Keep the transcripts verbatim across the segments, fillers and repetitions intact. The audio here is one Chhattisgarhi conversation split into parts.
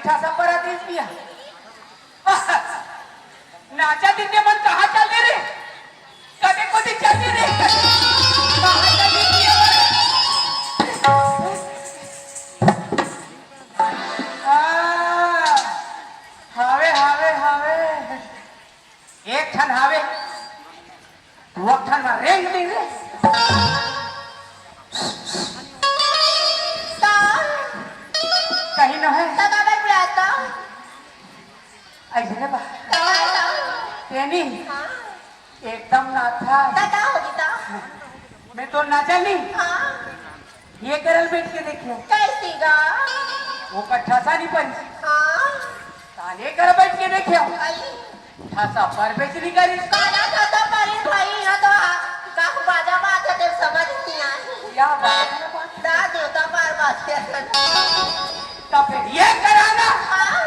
ठसा परा दिस बिया। नाचा दिन के मन कहाँ चल दे रे? कभी कुछ चल दे रे? कहाँ चल दे बिया? आ, हावे, हावे, हावे। एक ठन हावे, दू ठन म रेंग दे रे। ता कहीं न है। ता काबर बुलाता? अइसने बा। ता, ता। तेनी? हाँ। एकदम नाथा। ता का होगी ता? मैं तो नाचा नहीं। हाँ। ये करल बैठ के देखियो। कैसी गा? वो कट्ठा सा नहीं परी। हाँ। ताने कर बैठ के देखियो। आई। ठसा पर बैठ नहीं करी। काला ठसा परी भाई, यहाँ तो आ-, का बाजा बात है, तेरे समझ नहीं आई। या बात है, बात। दा देवता पार बात है। तो फिर ये कराना। हाँ।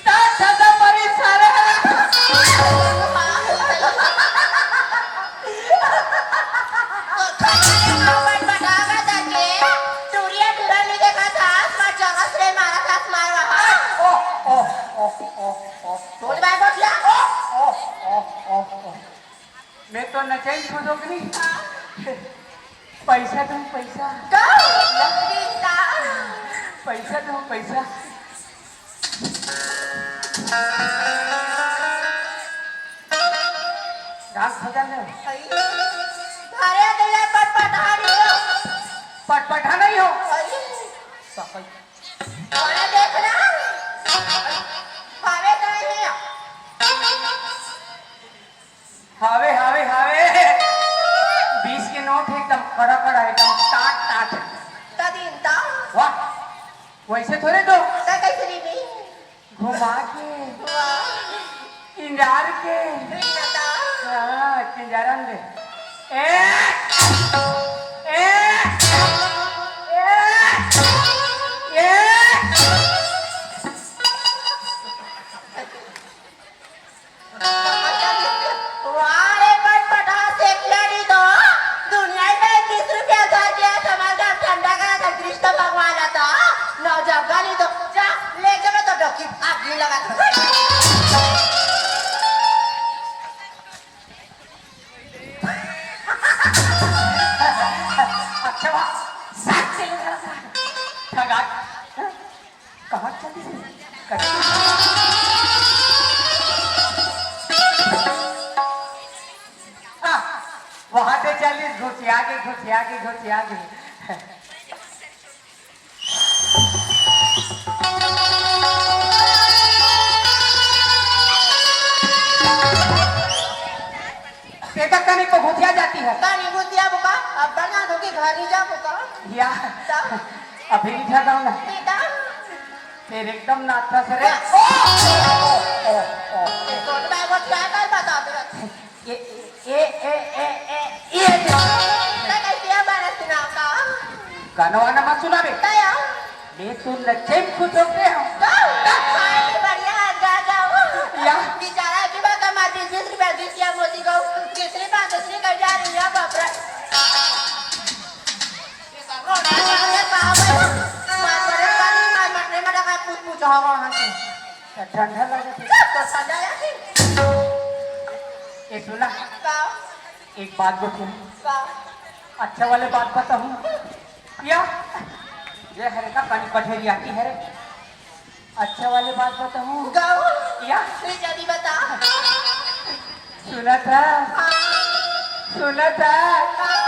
ता ठसा परी सारे। टूरिया टूरा नहीं देखा था, आसमान चौरस रे मारा था, आसमान वहाँ। ओ, ओ, ओ, ओ, ओ। बोल भाई, बोल क्या? ओ, ओ, ओ, ओ, ओ। मैं तो नचाई खुद ओकरी। हाँ। पैसा दूं, पैसा। दो। पैसा। पैसा दूं, पैसा। डांस हो जाने। अरे, अरे, पटपटानी हो। पटपटा नहीं हो। अरे। सकल। अरे, देख ना। अरे, तो नहीं। हावे, हावे, हावे। बीस के नोट एकदम कड़ा, कड़ा, एकदम टाट, टाट। त दिन त। वाह, वैसे थोड़े दो। त कैसे दीदी? घुमा के। वाह। किंजार के। रीना त। हाँ, किंजारन दे। ए! ए! ए! ए! वाह रे, पटपटा सेकला नहीं तो दुनिया में बीस रुपया धर के समझ जा, ठंडा करा था कृष्ण भगवान आता। नौ जगह नहीं तो जा, ले चलो तो डोकी आग नहीं लगा था। अच्छा, वाह, साथ चले जरा सा। ठगा। कहाँ चली? आ, वहाँ से चली, घुसिया के, घुसिया के, घुसिया के। तेकर कनी को घुसिया जाती है। कनी घुसिया बुका, अब बना दो कि घर नहीं जा बुका। या। तब? अभी नहीं ठहराऊंगा। बेटा। फिर एकदम नाथा से रे। ओ, ओ, ओ, ओ, ओ। ये सोच भाई वो क्या कर बता दे। ये, ये, ये, ये, ये, ये। तो कैसे है हमारा सुनाव का? गाना वाना मत सुना बे। क्या? मैं तो नचे में खुश हो गया हूँ। तो? भाई बढ़िया, गा, गाओ। या। बेचारा की बात हमारे बीस बीस रुपया बीस या मोती गो। दूसरी बात, दूसरी कर जा रही है, बाप रे। ए सुना, का? एक बात बताऊं। का? अच्छा वाले बात बताऊं। या, ये हरे का पानी पठेरी आती है रे। अच्छा वाले बात बताऊं? गाओ। या। ले जल्दी बता। सुना था? हाँ। सुना था? हाँ।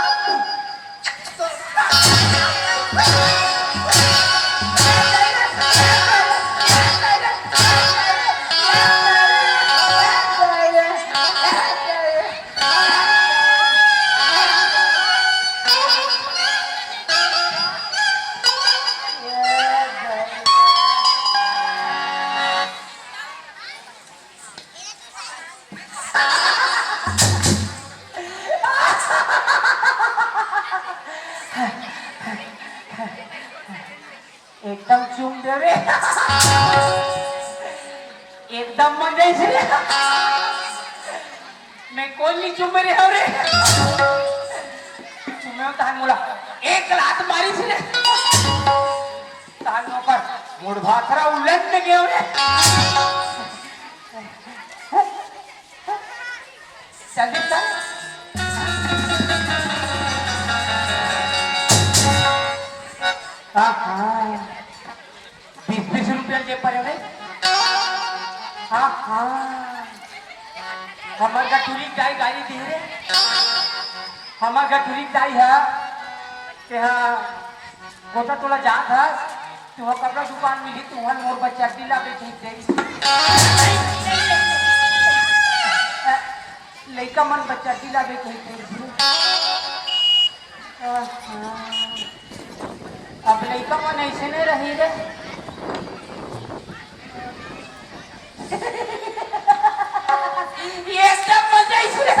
एकदम चूम देवे। एकदम मजा आइस रे। मैं कोन नी चूमे रे हव रे। चूमे तहान मोला एक लात मारिस रे। तहान ओकर मोर भाखरा उलट में गयो रे। चल दिखता। आहा। बीस बीस रुपया के पड़े रे। आहा। हमर गठुरी दाई गाड़ी दी रे। हमर गठुरी दाई है। ते हाँ, गोटा टोला जात हस, तू ह कपड़ा दुकान मिलही, तुहन मोर बर चड्डी लाबे कहिथे। लइका मन बर चड्डी लाबे कहिथे। अब लइका मन ऐसे नहीं रही रे। ये सब मजा इसमें।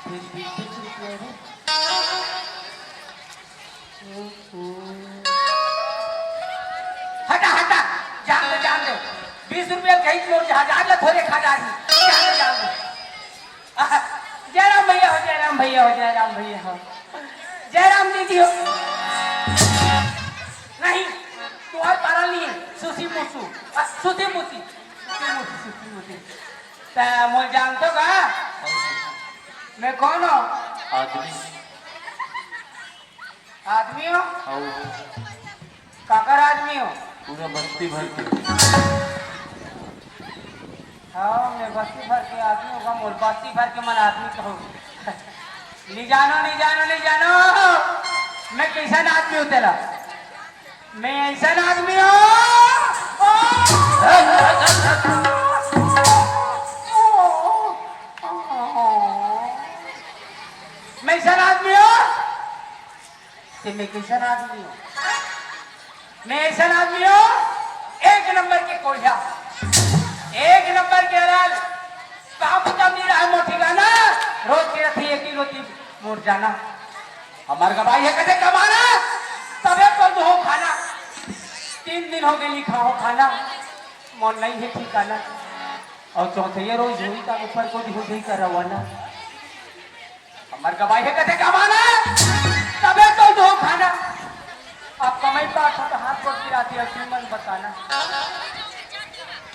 फिर भी कुछ नहीं कह रहे। हटा, हटा, जान दे, जान दे। बीस रुपया कहीं मोर हजार ला थोड़े खा डारी। जान दे, जान दे। आह, जयराम भैया हो, जयराम भैया हो, जयराम भैया हो। जयराम दीदी हो। नहीं, तुम्हारे पारा नहीं है। सुसी मुसु। आ, सुसी मुसी। सुसी मुसी, सुसी मुसी। त मोर जान तो का? मैं कौन हूँ? आदमी। आदमी हो? हाउ। काकर आदमी हो? पूरा बस्ती भर के। हाँ, मैं बस्ती भर के आदमी होगा, मोर बस्ती भर के मन आदमी कहूँ। नहीं जानो, नहीं जानो, नहीं जानो। मैं कैसन आदमी हूँ तेला? मैं ऐसन आदमी हूँ। मैं ऐसन आदमी हूँ। ते मैं कैसन आदमी हूँ? मैं ऐसन आदमी हूँ, एक नंबर के कोढ़िया, एक नंबर के हलाल। काम बुता नहीं रहा मोर ठिकाना, रोज के रथी एक ही रोटी मोर जाना। हमर गवाही है कते कमाना, तबे तो दो खाना। तीन दिन हो गए नहीं खाओ खाना, मोर नहीं है ठिकाना। और चौथे ये रोज हुई का ऊपर को भी हो गई का रवाना। हमर गवाही है कते कमाना, तबे तो दो खाना। अब कमाई पात हो तो हाथ गोड़ गिराती है, तुम मन बताना।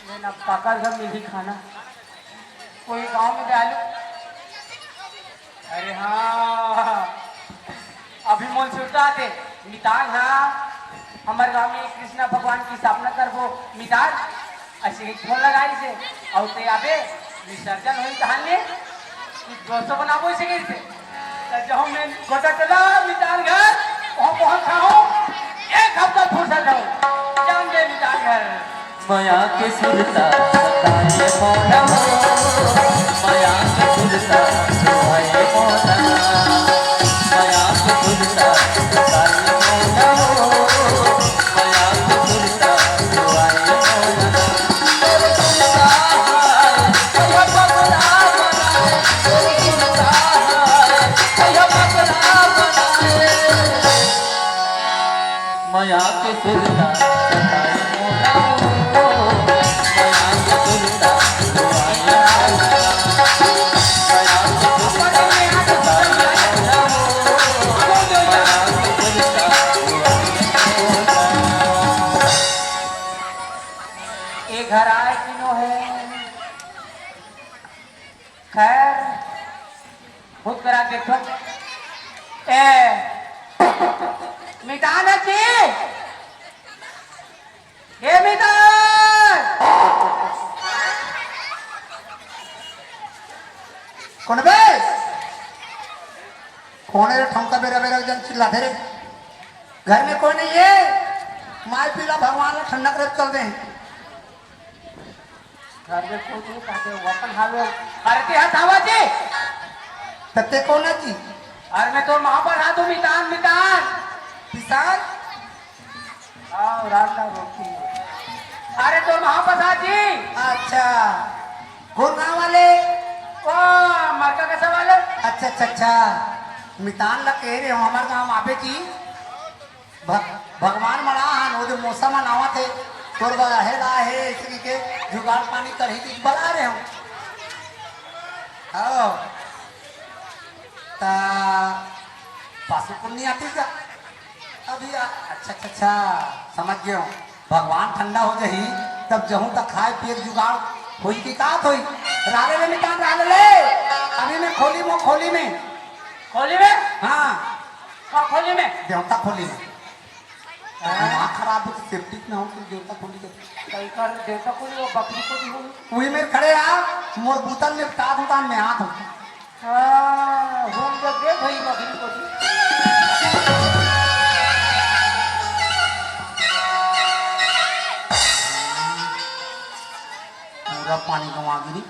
मैं ना पाकर घर में ही खाना। कोई गांव में डालू। अरे हाँ, अभी मोल सुरता आते। मितान हाँ, हमर गांव में कृष्णा भगवान की स्थापना करबो। मितान, ऐसे ही फोन लगाई से, और ते आबे, विसर्जन होई तहान ले, कुछ दोस्तों बनाबो इसे कही से। त जहूँ मैं गोटा चला, मितान घर, वहाँ पहुँच खाओ, एक हफ्ता फुर्सत हो, जान दे मितान घर। मया के सुरता सताए मौला हो, मया के सुरता सताए मौला, मया के सुरता सताए मौला हो, मया के सुरता सताए मौला। तोर सुरता हाय, भैया पगला बनाए, तोर सुरता हाय, भैया पगला बनाए। मया के सुरता सताए मोला हो, मया के सुरता सताए मोला हो, मया के सुरता सताए मोला हो, मया के सुरता सताए मोला हो। ए घर आए किनो है? खैर, खुद करा देखो। ए, मितान जी, ए मितान। कौन बे? कौन है रे ठमका बेरा बेरा जन चिल्लाथे रे? घर में कोई नहीं है? माई पीला भगवान ला ठंडा करे चल दे। घर में कोई नहीं कहते, वो अपन हाल में। अरे ते हथावा जी। तत्ते कौन है जी? अरे मैं तो वहां पर हाथ हूँ, मितान, मितान। किसान? आओ, रास्ता रोकी। अरे तो वहां पर था जी। अच्छा। कौन गांव वाले? ओ, मरका कसा वाले? अच्छा, अच्छा, अच्छा। मितान ला कह रहे हो, हमारे गांव आबे जी। भ-, भगवान मना हन, वो जो मौसम मनावत है, तोर बर आहे ला है, इसकी के जुगाड़ पानी करही, तो बला रहे हो। आओ। ता पासु पुन्नी आती का? अभी आ, अच्छा, अच्छा, अच्छा, समझ गयो। भगवान ठंडा हो जाही, तब जहूँ तक खाए पिए के जुगाड़ होई कि का होई? राले ले मितान, राले ले। अभी मैं खोली में, खोली में। खोली में? हाँ। का खोली में? देवता खोली में। हाँ। दिमाग खराब हो तो सेप्टिक ना हो तो देवता खोली के। कई कर देवता खोली वो बकरी को भी होई। वही मेर खड़े आ, मोर बुतल में ताज उतान में हाथ हो। हाँ, हम जब देख भई बकरी को जी। पूरा पानी गंवा गिरी।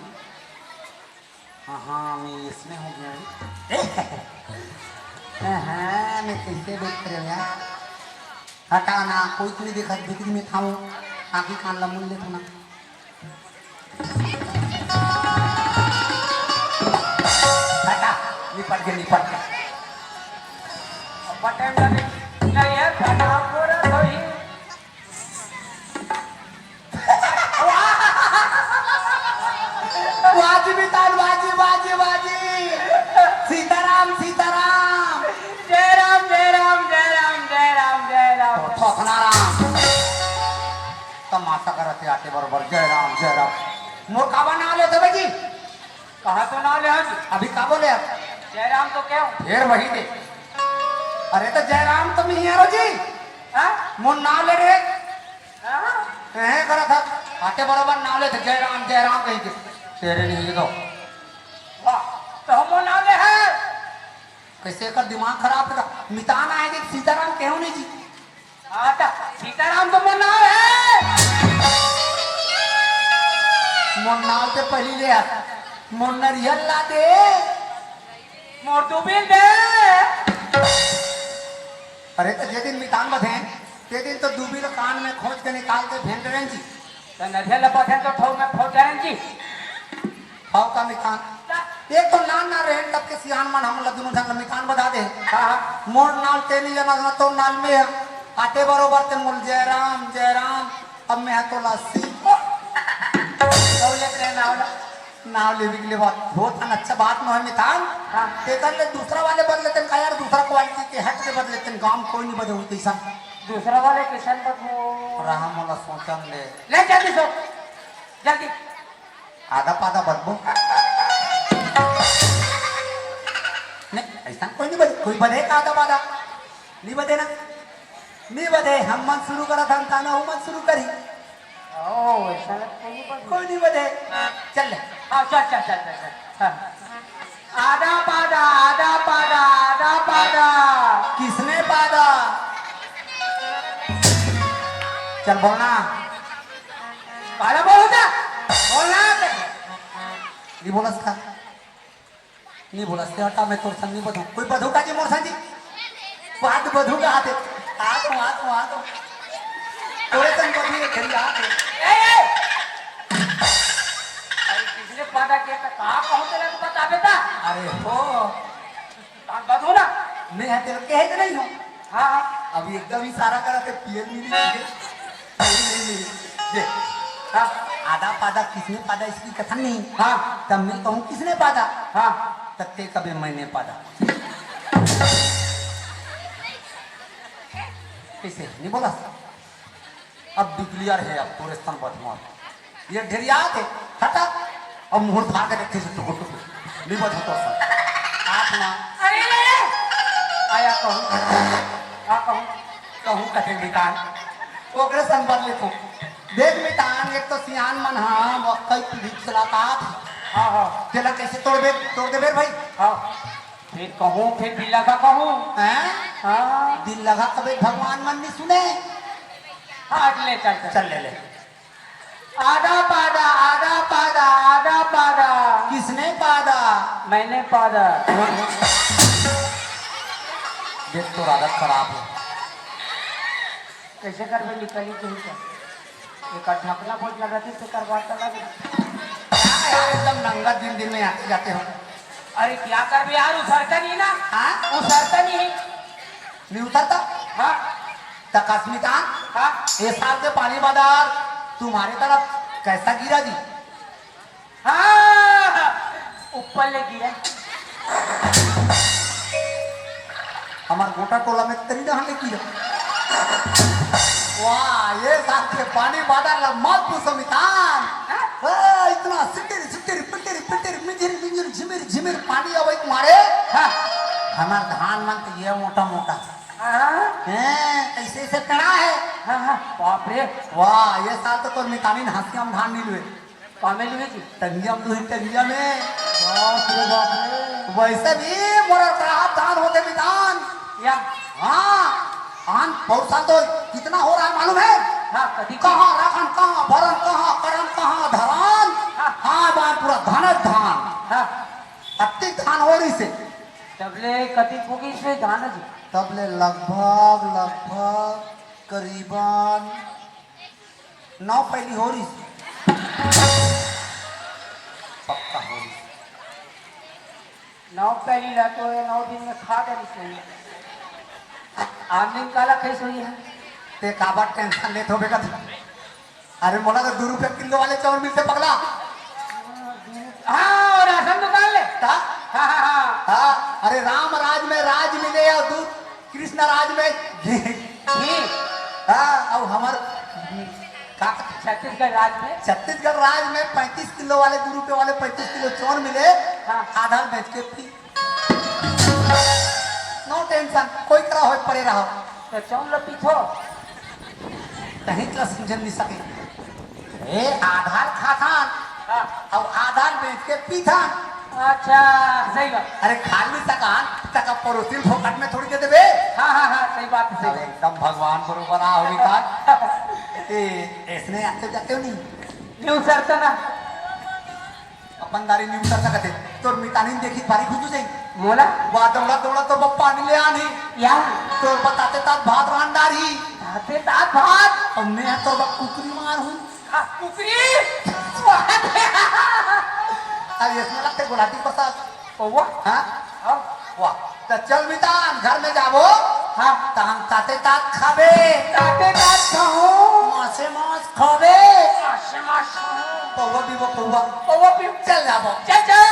हाँ, हाँ, मैं इसमें हो गया हूँ। हाँ, हाँ, मैं कैसे देख रहे हो यार? हटा ना, कोई तो नहीं देखा, बिक्री में था वो। आँखी कान ला मुन ले था ना। हटा, निपट के, निपट के। अब बटन लगे। नहीं है, फटा पूरा तो ही। वाह जी मितान, वाह जी, वाह जी, वाह जी। सीताराम, सीताराम। जय राम, जय राम, जय राम, जय राम, जय राम। तो थोथना राम। तमाशा करत हे आते बरोबर, जय राम, जय राम। मोर काबर नाव लेते भाई जी? कहाँ तो नाव ले हन? अभी का बोले आप? जय राम तो क्या हो? फिर वही दे। अरे तो जय राम तो मैं ही रो जी। हाँ? मोर नाव ले रे। हाँ? कहे करा था, आते बरोबर नाव लेते जय राम, जय राम कही के। तेरे नहीं तो। वाह, तो हम मोर नाव ले है। कैसे कर दिमाग खराब था? मितान आए देख सीताराम क्यों नहीं जी? हाँ, त सीताराम तो मोर नाव हे। मोर नाव ते पहिली ले आ। मोर नरियल ला दे। मोर दुबिल दे। अरे, त जे दिन मितान बधे, ते दिन तो दुबिल कान में खोंच के निकाल के फेंक रहे जी। त नरियल ला बधे तो ठोक में फोड़ रहे जी। हव का मितान? एक तो नान ना रहे, तब के सियान मन हमन ला दुनों झन ला मितान बधा दे। हाँ, हाँ। मोर नाल ते नहीं जाना, ना तोर नाल में हे। आते बरोबर ते मोल जयराम, जयराम, अब मैं हा तोला सी। कब लेत रहे नाव ला? नाव लेवे के लिए बात, बहुत अन अच्छा बात नोहे मितान। हाँ। तेकर ले दूसरा वाले बदले तेन का यार, दूसरा क्वालिटी के हट के बदले तेन, गांव कोई नहीं बदे हुई तैसा। दूसरा वाले किशन बदबो। रहा मोला सोचन ले। ले जल्दी सो, जल्दी। आधा पादा बदबो। नहीं, ऐसा कोई नहीं बदे, कोई बदे का आधा पादा? नहीं बदे ना? नहीं बदे, हम मन शुरू करा था, ताना हूँ मन शुरू करी। ओ, वैसा कोई नहीं बदे। कोई नहीं बदे। चल ले। हाँ, चल, चल, चल, चल, चल। हाँ। आधा पादा, आधा पादा, आधा पादा। किसने पादा? चल बोलना। काला बोल होता? बोलना। नहीं बोलस का? नहीं बोलस, ते हटा, मैं तोर संग नहीं बधूं। कोई बधू का जी मोर संग जी? बात बधू का आते। आ तो, आ तो, आ तो। तोरे संग बधू ये घड़ी आ तो। ए, ए! अरे किसने पादा किया था? कहाँ पहुँचे ना तो बता बेटा। अरे हो। कान बंद हो ना। मैं हा तेरे कहे के नहीं हूँ। हाँ, हाँ। अभी एकदम इशारा करा थे, पियल मिली तुझे। नहीं, नहीं, नहीं। ये, हाँ। आधा पादा किसने पादा इसकी कथन नहीं। हाँ। तब मैं कहूँ किसने पादा? हाँ। तब ते कबे मैंने पादा। कैसे? नहीं बोला? अब declare हे, अब तोरे सन बदमाश। ये ढेरिया थे, हटा। अब मुहूर्त खा के देखते से टुकुर टुकुर। नहीं बदमाश तो सन। आप ना। अरे ले। आया कहूँ। आ कहूँ। कहूँ कथे मितान। ओकरे सन बदले तो। देख मितान, एक तो सियान मन हा, वो कई पीढ़ी चलाता था। हाँ, हाँ। तेला कैसे तोड़बे, तोड़ देबे भाई? हाँ। फिर कहूँ, फिर दिल लगा कहूँ। हैं? हाँ। दिल लगा कबे भगवान मन नहीं सुने। हाँ, ले चल, चल। चल ले, ले। आधा पादा, आधा पादा, आधा पादा। किसने पादा? मैंने पादा। देख तो आदत खराब है। कैसे करबे निकली तू तो? एक ढकना बोझ लगा थी, तेकर बात अलग है। क्या यार, एकदम नंगा दिन दिन में आते जाते हो। अरे क्या करबे यार, उसरता नहीं ना। हाँ? उसरता नहीं। नहीं उतरता? हाँ। त कस्मितान? हाँ। इस साल के पानी बाजार तुम्हारे तरफ कैसा गिरा जी? हाँ, ऊपर ले गिरा। हमर गोटा टोला में तरी डहान ले कीरा। वाह, ये साल के पानी बादर ला मत पूछो मितान। हाँ? ए, इतना सिटिर, सिटिर, पिटिर, पिटिर, मिजिर, मिजिर, झिमिर, झिमिर पानी अवई मारे। हाँ। हमर धान मन तो ये मोटा मोटा। हाँ। हैं, ऐसे ऐसे पेड़ा है। हाँ, हाँ, बाप रे। वाह, ये साल तो तोर मितानी हंसिया में धान नहीं लुए। कामे लुए जी? टंगिया में लुए, टंगिया में। बाप रे बाप रे। वैसे भी मोर करा धान होते मितान। या। हाँ, आन बहुत साल तो कितना हो रहा है मालूम है? हाँ, कभी कहाँ राखन, कहाँ भरन, कहाँ करन, कहाँ धरन। हाँ। हाँ, बार पूरा धान है धान। हाँ। अत्ती धान हो रही से। तबले कति पुगी से धान जी? तबले लगभग, लगभग करीबन नौ पैली हो रही। पक्का हो रही। नौ पैली ला तो ये नौ दिन में खा डरी सही। आन दिन काला कैसे हुई है? ते काबर टेंशन लेत हो बेटा? अरे मोला तो दो रुपया किलो वाले चाउर मिलते पगला। हाँ, और राशन दुकान ले। का? हाँ, हाँ, हाँ। हाँ, अरे राम राज में राज मिले या दूध कृष्ण राज में घी। घी। हाँ, अब हमर का छत्तीसगढ़ राज में? छत्तीसगढ़ राज में पैंतीस किलो वाले, दो रुपये वाले पैंतीस किलो चाउर मिले, हाँ। आधा बेच के पी। No tension, कोई करा होय पड़े रहा। तो चाउर ला पीथो। कहीं का समझ नहीं सके। ए, आधा ल खाथन, हाँ। अउ आधा ल बेच के पीथन। अच्छा, सही बात। अरे, खा नहीं सकन, तका पड़ोसी ल फोकट में थोड़ी दे देबे। हाँ, हाँ, हाँ, सही बात है, सही अब बात। एकदम भगवान बरोबर आ होगी का। ए, ऐसने आते जाते हो नहीं? नहीं उतरता ना। अपन दारी नहीं उतरता कहते, तोर मितानी देखी भारी खुश हो जाई। मोला? वाह, दौड़ा, दौड़ा तो बप्पा नहीं ले आनी। या? तोर बताते तात भात रांध डारी। ताते तात भात? अब मैं तो बक कुकरी मार हूँ। आ, कुकरी? अब इसमें लगते गुलाटी पसाद। ओ वाह। हाँ? हाँ। वाह। त चल मितान, घर में जाबो। हाँ। त हम ताते तात खाबे। ताते तात खाओ। मासे मास खाबे। मासे मास खाओ। पौवा पीबो, पौवा। पौवा पीबो। चल जाबो। चल, चल।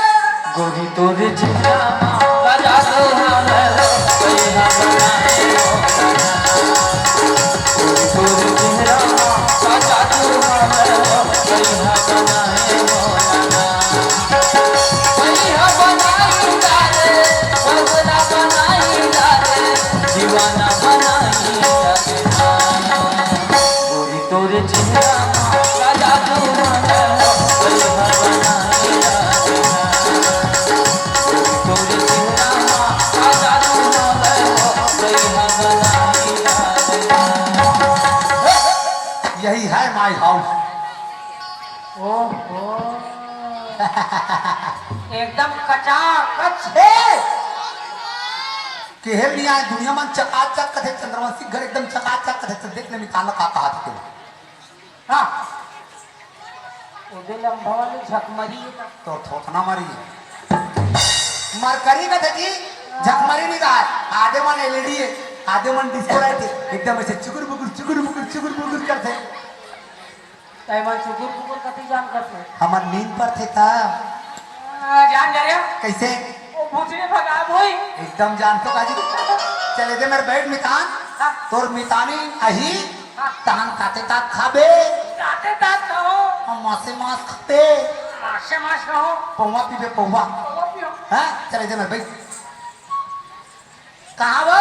गोरी तोरे चेहरा मा का जादू हवे हो, कइहा बनाए हो। गोरी तोरे चेहरा मा का जादू हवे हो, कइहा बनाए हो। कइहा बनाई डारे, पगला बनाई डारे, दीवाना बनाई डारे। गोरी तोरे चेहरा मा का जादू हवे हो, कइहा बनाई डारे। गोरी तोरे चेहरा मा का जादू हवे हो, कइहा बनाई डारे। यही है my house। ओहो। एकदम कचाकच हे। केहे ल नइ आय, दुनिया मन चकाचक कथे, चंद्रवंशी घर एकदम चकाचक कथे, त देख ले मितान ला का कहा थे। हाँ। ओदे लंबा वाले झकमरी हे ना। तो थोथना मरी हे। मरकरी कथे जी, झकमरी नइ कहा, आदे मन L E D हे, आदे मन disco light हे, एकदम ऐसे चुकुर बुकुर, चुकुर बुकुर, चुकुर बुकुर करथे। तै मन चुकुर पुकुर कति जान करथे? हमर नींद परथे त। आ, जान जा रे। कइसे? ओ भूतनी भगाब होई। एकदम जानथों का जी। चल एदे मेर बइठ मितान। हाँ। तोर मितानी आही, हाँ। तहन ताते तात खाबे। ताते तात खाओ। हम मासे मास खाबे। मासे मास खाओ। पौवा पीबे पौवा। पौवा पियो। हाँ, चल एदे मेर बइठ। कहाँ वो?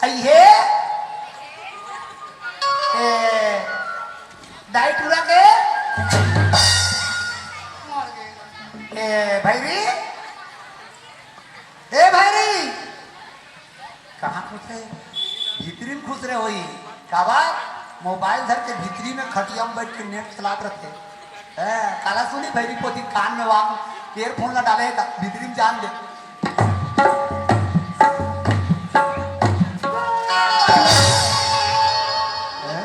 अइहे? ए, दाई टूरा के? ए, भैरी? ए, भैरी? कहाँ खुसरे? भीतरी में खुसरे होही। काबर? मोबाइल धर के भीतरी में खटिया में बइठ के नेट चलात रथे। हैं, काला सुनी भैरी पोती कान में वांग, earphone ला डाले हे त भीतरी में जान दे। हैं?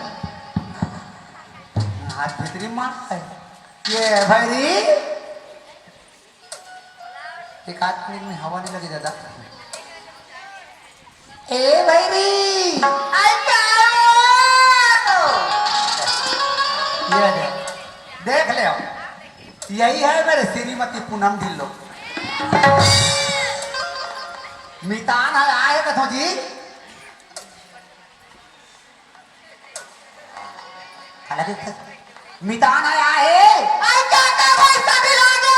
आज भीतरी में मार है। ये भैरी, एक आध मिनट में हवा नहीं लगे दादा। ए भैरी, आई का हो? ये दे, देख ले, यही है मेरे श्रीमती पूनम ढिल्लो। मितान ह आए कथों जी। काला देख, मितान ह आए। आई काका भैंसा ढिला गे।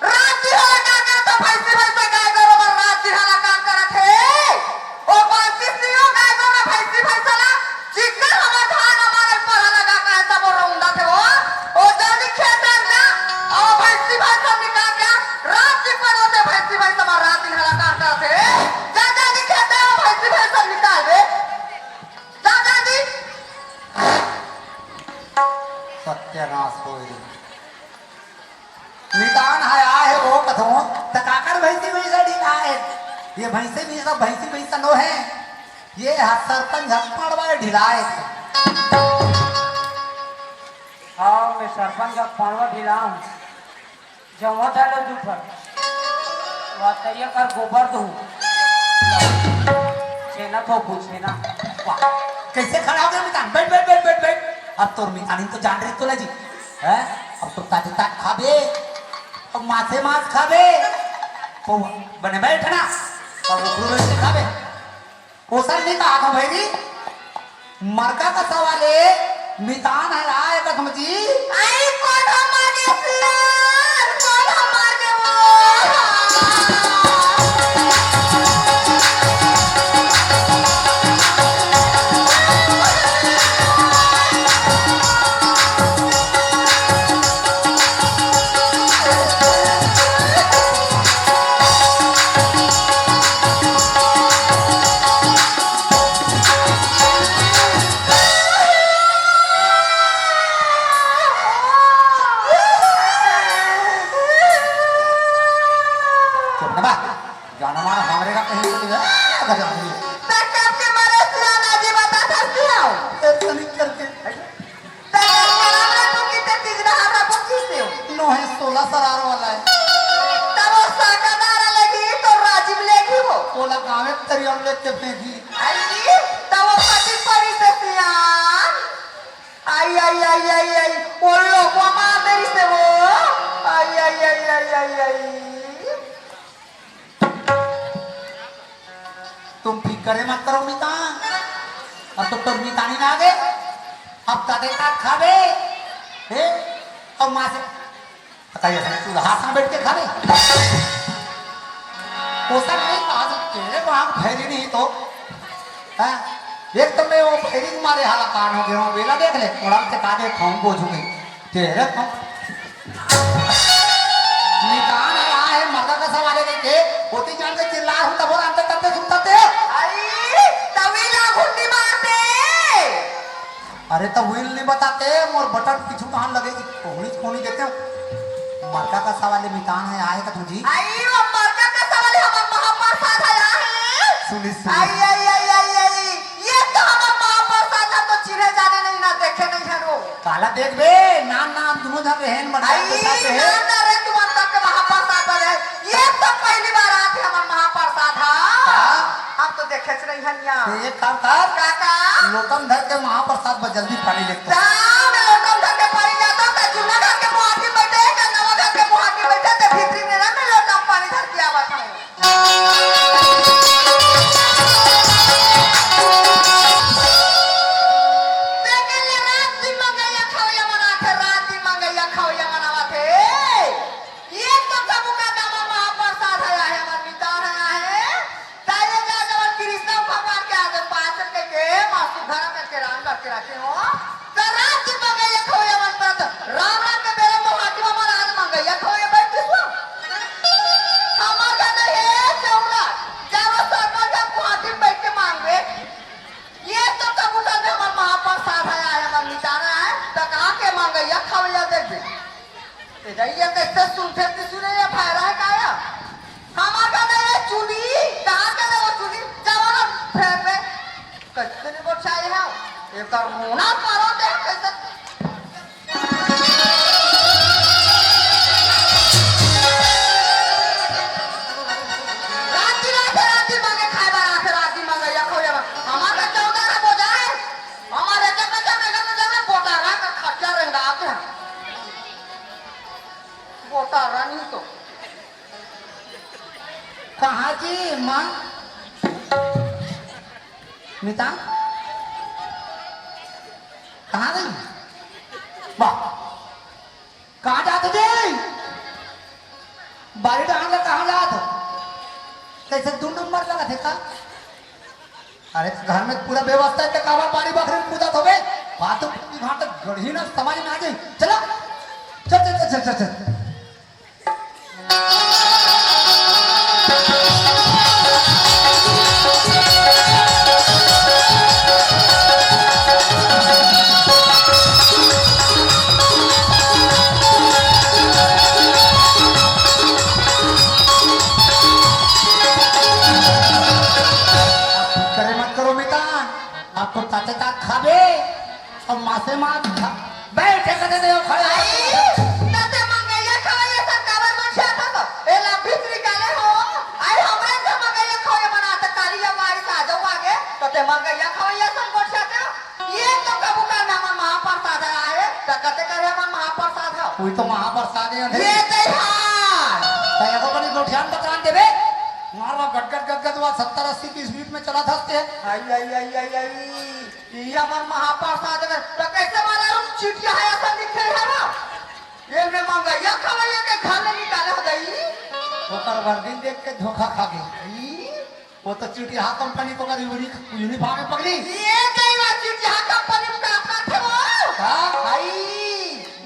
रात दिन हला का करत हे भैंसी भैंसा गाय गरु बर, रात दिन हला का करत हे। ओ बांसी सियो गाय गरु भैंसी भैंसा ला, चिक्कन हमर धान हमर परा लगा के ऐसा बोल रहा उंदा थे वो। ओ जानी खेत अंदा, ओ भैंसी भैंसा निकाल के, रात दिन पर होते भैंसी भैंसा हमार रात दिन हला का करत हे। जा जानी खेत ओ भैंसी भैंसा निकाल दे। जा जानी। सत्यानाश होय रे। मितान ह आए हे वो कथों, त काकर भैंसी भैंसा ढिलाए? ये भैंसी भैंसा, भैंसी भैंसा नो हे, ये ह सरपंच ह पड़वा ढिलाए। हाँ, मैं सरपंच ह पड़वा ढिलाऊं। जमा डालो दू फर। वाह, तैया कर गोबर दू। छेना थोपू, छेना। वाह, कैसे खड़ा हो गया मितान? बैठ, बैठ, बैठ, बैठ, बैठ। अब तोर मितानी तो जान रही तोला जी। हैं? अब तो ताजे ताज खाबे। अब मासे मास खाबे। तो बने बैठ ना। अब उखरू बैठ के खाबे। ओसन नहीं कहा था भैरी। मरका का सवाल है, मितान ह आए कथों जी। आई कोन हमार के सियान, कोन हमार के वो। चुप ना बा, जाना मार हमरे का कहीं को नहीं है, गजब नहीं। तब कब के मारे सियाना जी बता सकती हो? ए, तनिक करके। तब कब के हमरा को कितने चीज ना हमरा को किसे हो? नो है, सोलह सरार वाला है। तब वो साकादार लेगी तो राजीव लेगी हो। तोला गाँव में तरियम लेके फेंकी। अरे, तब वो पति परी से सियान। आई, आई, आई, आई, आई, वो लोगवा मार देरी से वो। आई, आई, आई, आई, आई, आई। तुम फिक्र मत करो मितान, अब तो तोर मितानी ना आगे, अब तदे का खाबे, हे, अब माँ से, पता ही है, चूल्हा से बैठ के खाबे। वो सब नहीं कहा, तेरे वहाँ भैरी नहीं तो। हाँ? एक तो मैं वो भैरी के मारे हालाकान हो गया हूँ, वेला देख ले, उड़ान से काटे खाऊं बोझू गई। तेरे को निकाल आया है, मरदा का सवाल है के, होती जान के चिल्ला हूँ, तब और अंदर तब सुनता ते। आई, तवीला घुंडी मारते। अरे, तो व्हील नहीं बताते, मोर बटन पीछू कहाँ लगेगी? कोहनी, कोहनी देते हो। मरका का सवाल है, मितान है, आए का तुझी? आई, वो मरका का सवाल है, हमार महाप्रसाद है, आए। सुनी, सुनी। आई, आई, आई, आई, आई। ये तो हमार महाप्रसाद है, तो चिन्हे जाने नहीं ना, देखे नहीं है वो। काला देख बे, नाम, नाम, दोनों झन रहन, मरका आई, के साथ रहे। नाम ना रे, तुम अंदर के महाप्रसाद है। ये तो पहली बार आते हमार महाप्रसाद है। हाँ। हम तो देखे से नहीं हन यहाँ। तो एक काम कर, काका। लोटम धर के महाप्रसाद पर जल्दी पानी लेके। जा, मैं लोटम धर के पानी जाता हूँ, मैं चूल्हा धर के मुहाटी बैठे, मैं नवा धर के मुहाटी बैठे, ते भीतरी में ना, मैं लोटम पानी धर के आवत हूँ। देख ले, रात दिन मंगैया खवैया मनाथे, रात दिन मंगैया खवैया मनावथे। ये तो कबू का दामा महाप्रसाद है, आहे हमर मितान है, आहे। ताये जा जवन कृष्ण भगवान के आगे पास करके मासु घर में के राम करके रखे हो। त रात दिन मंगैया खवैया मन पर त राम राम के बेरा मुहाटी में महाराज मंगैया खवैया बैठ के सो। हमर घर में हे चौरा, चारों सरपंच हम मुहाटी में बैठ के मांगबे। ये तो कबूतर में हमर महाप्रसाद है, आए हमर मितान है, त कहाँ के मंगैया खवैया देख दे। ए, जइया कैसे सुनथे, ते सुने या भैरा है काया? हमार का दे चुनी, कहाँ का दे वो चुनी? जवान फेर में कैसे नहीं बचाए हैं? एक तो रोना पड़ो दे कैसे? राती, राती, राती मांगे खाए बार, आते राती मांगे या खोए बार। हमार का चौदह है बोझा है। हमारे जब, जब, जब, जब बोटा रहा, तो खर्चा रेंगाते हैं। बोटा रानी तो। कहाँ जी माँ? मितान? कहाँ गई? वाह, कहाँ जात हो जी? बारी डहान ले कहाँ जात हो? कैसे दू नंबर लगत हे का? अरे, घर में पूरा व्यवस्था हे, त काबर बारी बखरी में कूदत होबे? बात तो पूरी घाट गढ़ी ना समझ में आ जाई। चला, चल, चल, चल, चल, चल, चल। करे मत करो मितान, अब तो ताते तात खाबे, अब मासे मात खा। बैठ, एक दे दे, खड़े हो। आई, ताते मंगैया खवैया सब काबर मन छाता तो? ए ला भीतरी काले हो। आई, हमरे से मंगैया खवैया बना त काली या वारी सा जाऊ आगे, ताते मंगैया खवैया सब गोठ छाते हो। ये तो कबू का ना मन महाप्रसाद आए, त कते करे मन महाप्रसाद हो। कोई तो महाप्रसाद है, ये अंधेरी। दे हार। त एको बनी गोठियान बतरान देबे। मार वा गट गट गट गट वा सत्तर अस्सी की स्पीड में चला धसते हैं। आई, आई, आई, आई, आई। ये हमर महाप्रसाद में, त कैसे मारा रूम चिटिया है, ऐसा लिखे है ना? ये में मंगैया खवैया के घर ले निकाले हो गई। ओकर वर्दी देख के धोखा खा गई। ई, वो तो चिटिया कंपनी को कर यूनि-, यूनिफॉर्म है पगली। ये गई वा चिटिया कंपनी में काम करते वो। का? भाई,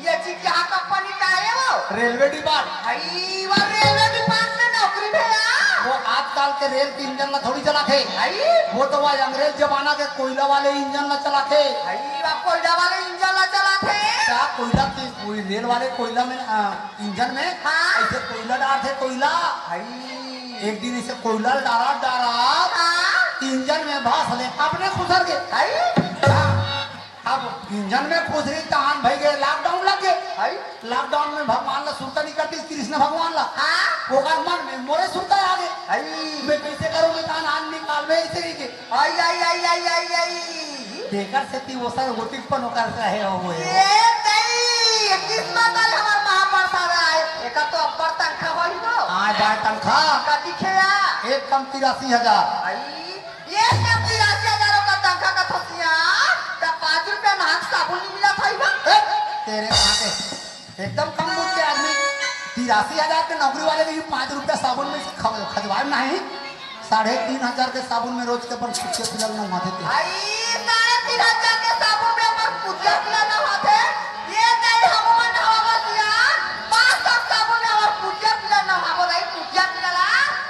ये चिटिया कंपनी का है वो। Railway depart. भाई, वो रेलवे डिपार्ट में नौकरी भैया। वो आजकल के रेल के इंजन ला थोड़ी चलाथे। भाई। वो तो वह अंग्रेज जमाना के कोयला वाले इंजन ला चलाथे। भाई, वो कोयला वाले इंजन ला चलाथे। का कोयला की, कोई रेल वाले कोयला में, आ, इंजन में हाँ। ऐसे कोयला डालथे, कोयला। भाई। एक दिन इसे कोयला डारा, डारा, हाँ। इंजन में भास ले, अपने खुसर गे। भाई। हाँ। अब इंजन में खुसरी तहान भई गे, लॉकडाउन लग गे। भाई। लॉकडाउन में भगवान ला सुरता नहीं करती, कृष्ण भगवान ला। हाँ। ओकर मन में मोरे सुरता आ गे। भाई। मैं कैसे करूँ, मैं तहान आन निकाल, मैं ऐसे ही के। आई, आई, आई, आई, आई, आई। तेकर सेती वो सर ओतिक पन ओकर से हे हो वो। ये दई, किस्मत वाले हमार महाप्रसाद आए। एकर तो अब्बड़ तनखा होई तो। हाँ, बड़ तनखा। कति खेया? एक कम तिरासी हजार। आई, एक कम तिरासी हजार ओकर तनखा का थसिया, त पाँच रुपया नहाक साबुन नहीं मिला था बा। ए, तेरे कहाँ के? एकदम कम बुद्ध के आदमी, तिरासी हजार के नौकरी वाले के भी पाँच रुपया साबुन में खव-, खजवाए नहीं, साढ़े तीन हजार के साबुन में रोज के अपन कुतिया पिला नहाथे ते। आई, साढ़े तीन हजार के साबुन में अपन कुतिया पिला नहाथे। ये नहीं हम मन नहावा सिया, पाँच सौ साबुन में अपन कुतिया पिला नहावो नहीं, कुतिया पिला ला,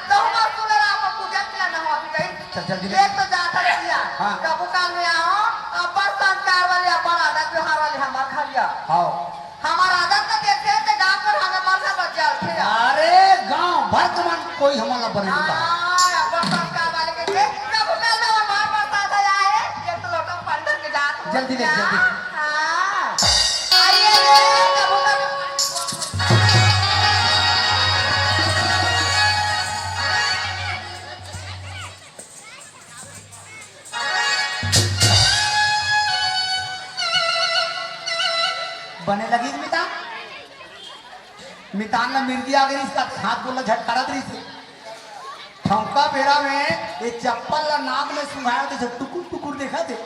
तो हम सुन रहा अपन कुतिया पिला नहावा भी नहीं। चल, जल्दी ले। एक तो जाता रहिया, हाँ। कबू काल में आओ, अपन संस्कार वाले, अपन आदत व्यवहार वाले हमार खलिया। हाँ। हमार आदत तो देखते हैं, ते गाँव कर हमें मर जा बच जाओ, ठीक है? अरे, गाँव भर के मन कोई हमन ला बने नहीं कहा। हाँ, अपन संस्कार वाले के देख, प्रभु का नाम हमार पास आ जाए, एक तो लोटा पानी भर के जात हो जल्दी देख, क्या? जल्दी। हाँ। आइए रे, प्रभु का बने लगिस मितान। मितान ला मिर्गी आ गई, इसका हाथ गोला झटकारत रहिस। ठौका बेरा में ये चप्पल ला नाक में सुंघाए होते, टुकुर टुकुर देखथे।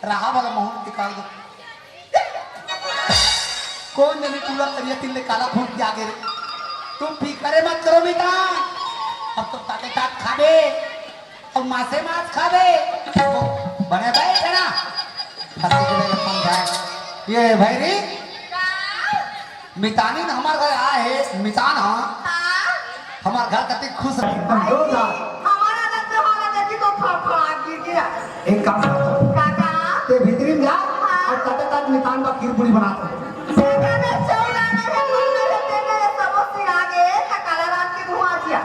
रहा वाला मुहूं निकाल दे। कौन जनी पूरा करिया तिल ले काला फूट के आगे रे। तुम फिकरे मत करो मितान, अब तो ताते तात खाबे। अउ मासे मास खाबे। बने बैठ ना। फंसी के मेरे समझाए। ये भैरी, मितानी न हमार घर आए हे, मितान ह। हाँ। हमार घर कति खुश रहे। एकदम जोरदार। हमारा लग तो हमारा देखी तो फड़फड़ा गिर गया। एक काम कर। काका। ते भीतरी में जा हाँ। अउ कटे तक मितान का खीर पूरी बना दे। बेटा ने चौड़ा नहीं है, मुंह में रहते मेरे सबों सिरा गए, त काला रात की धुआं दिया।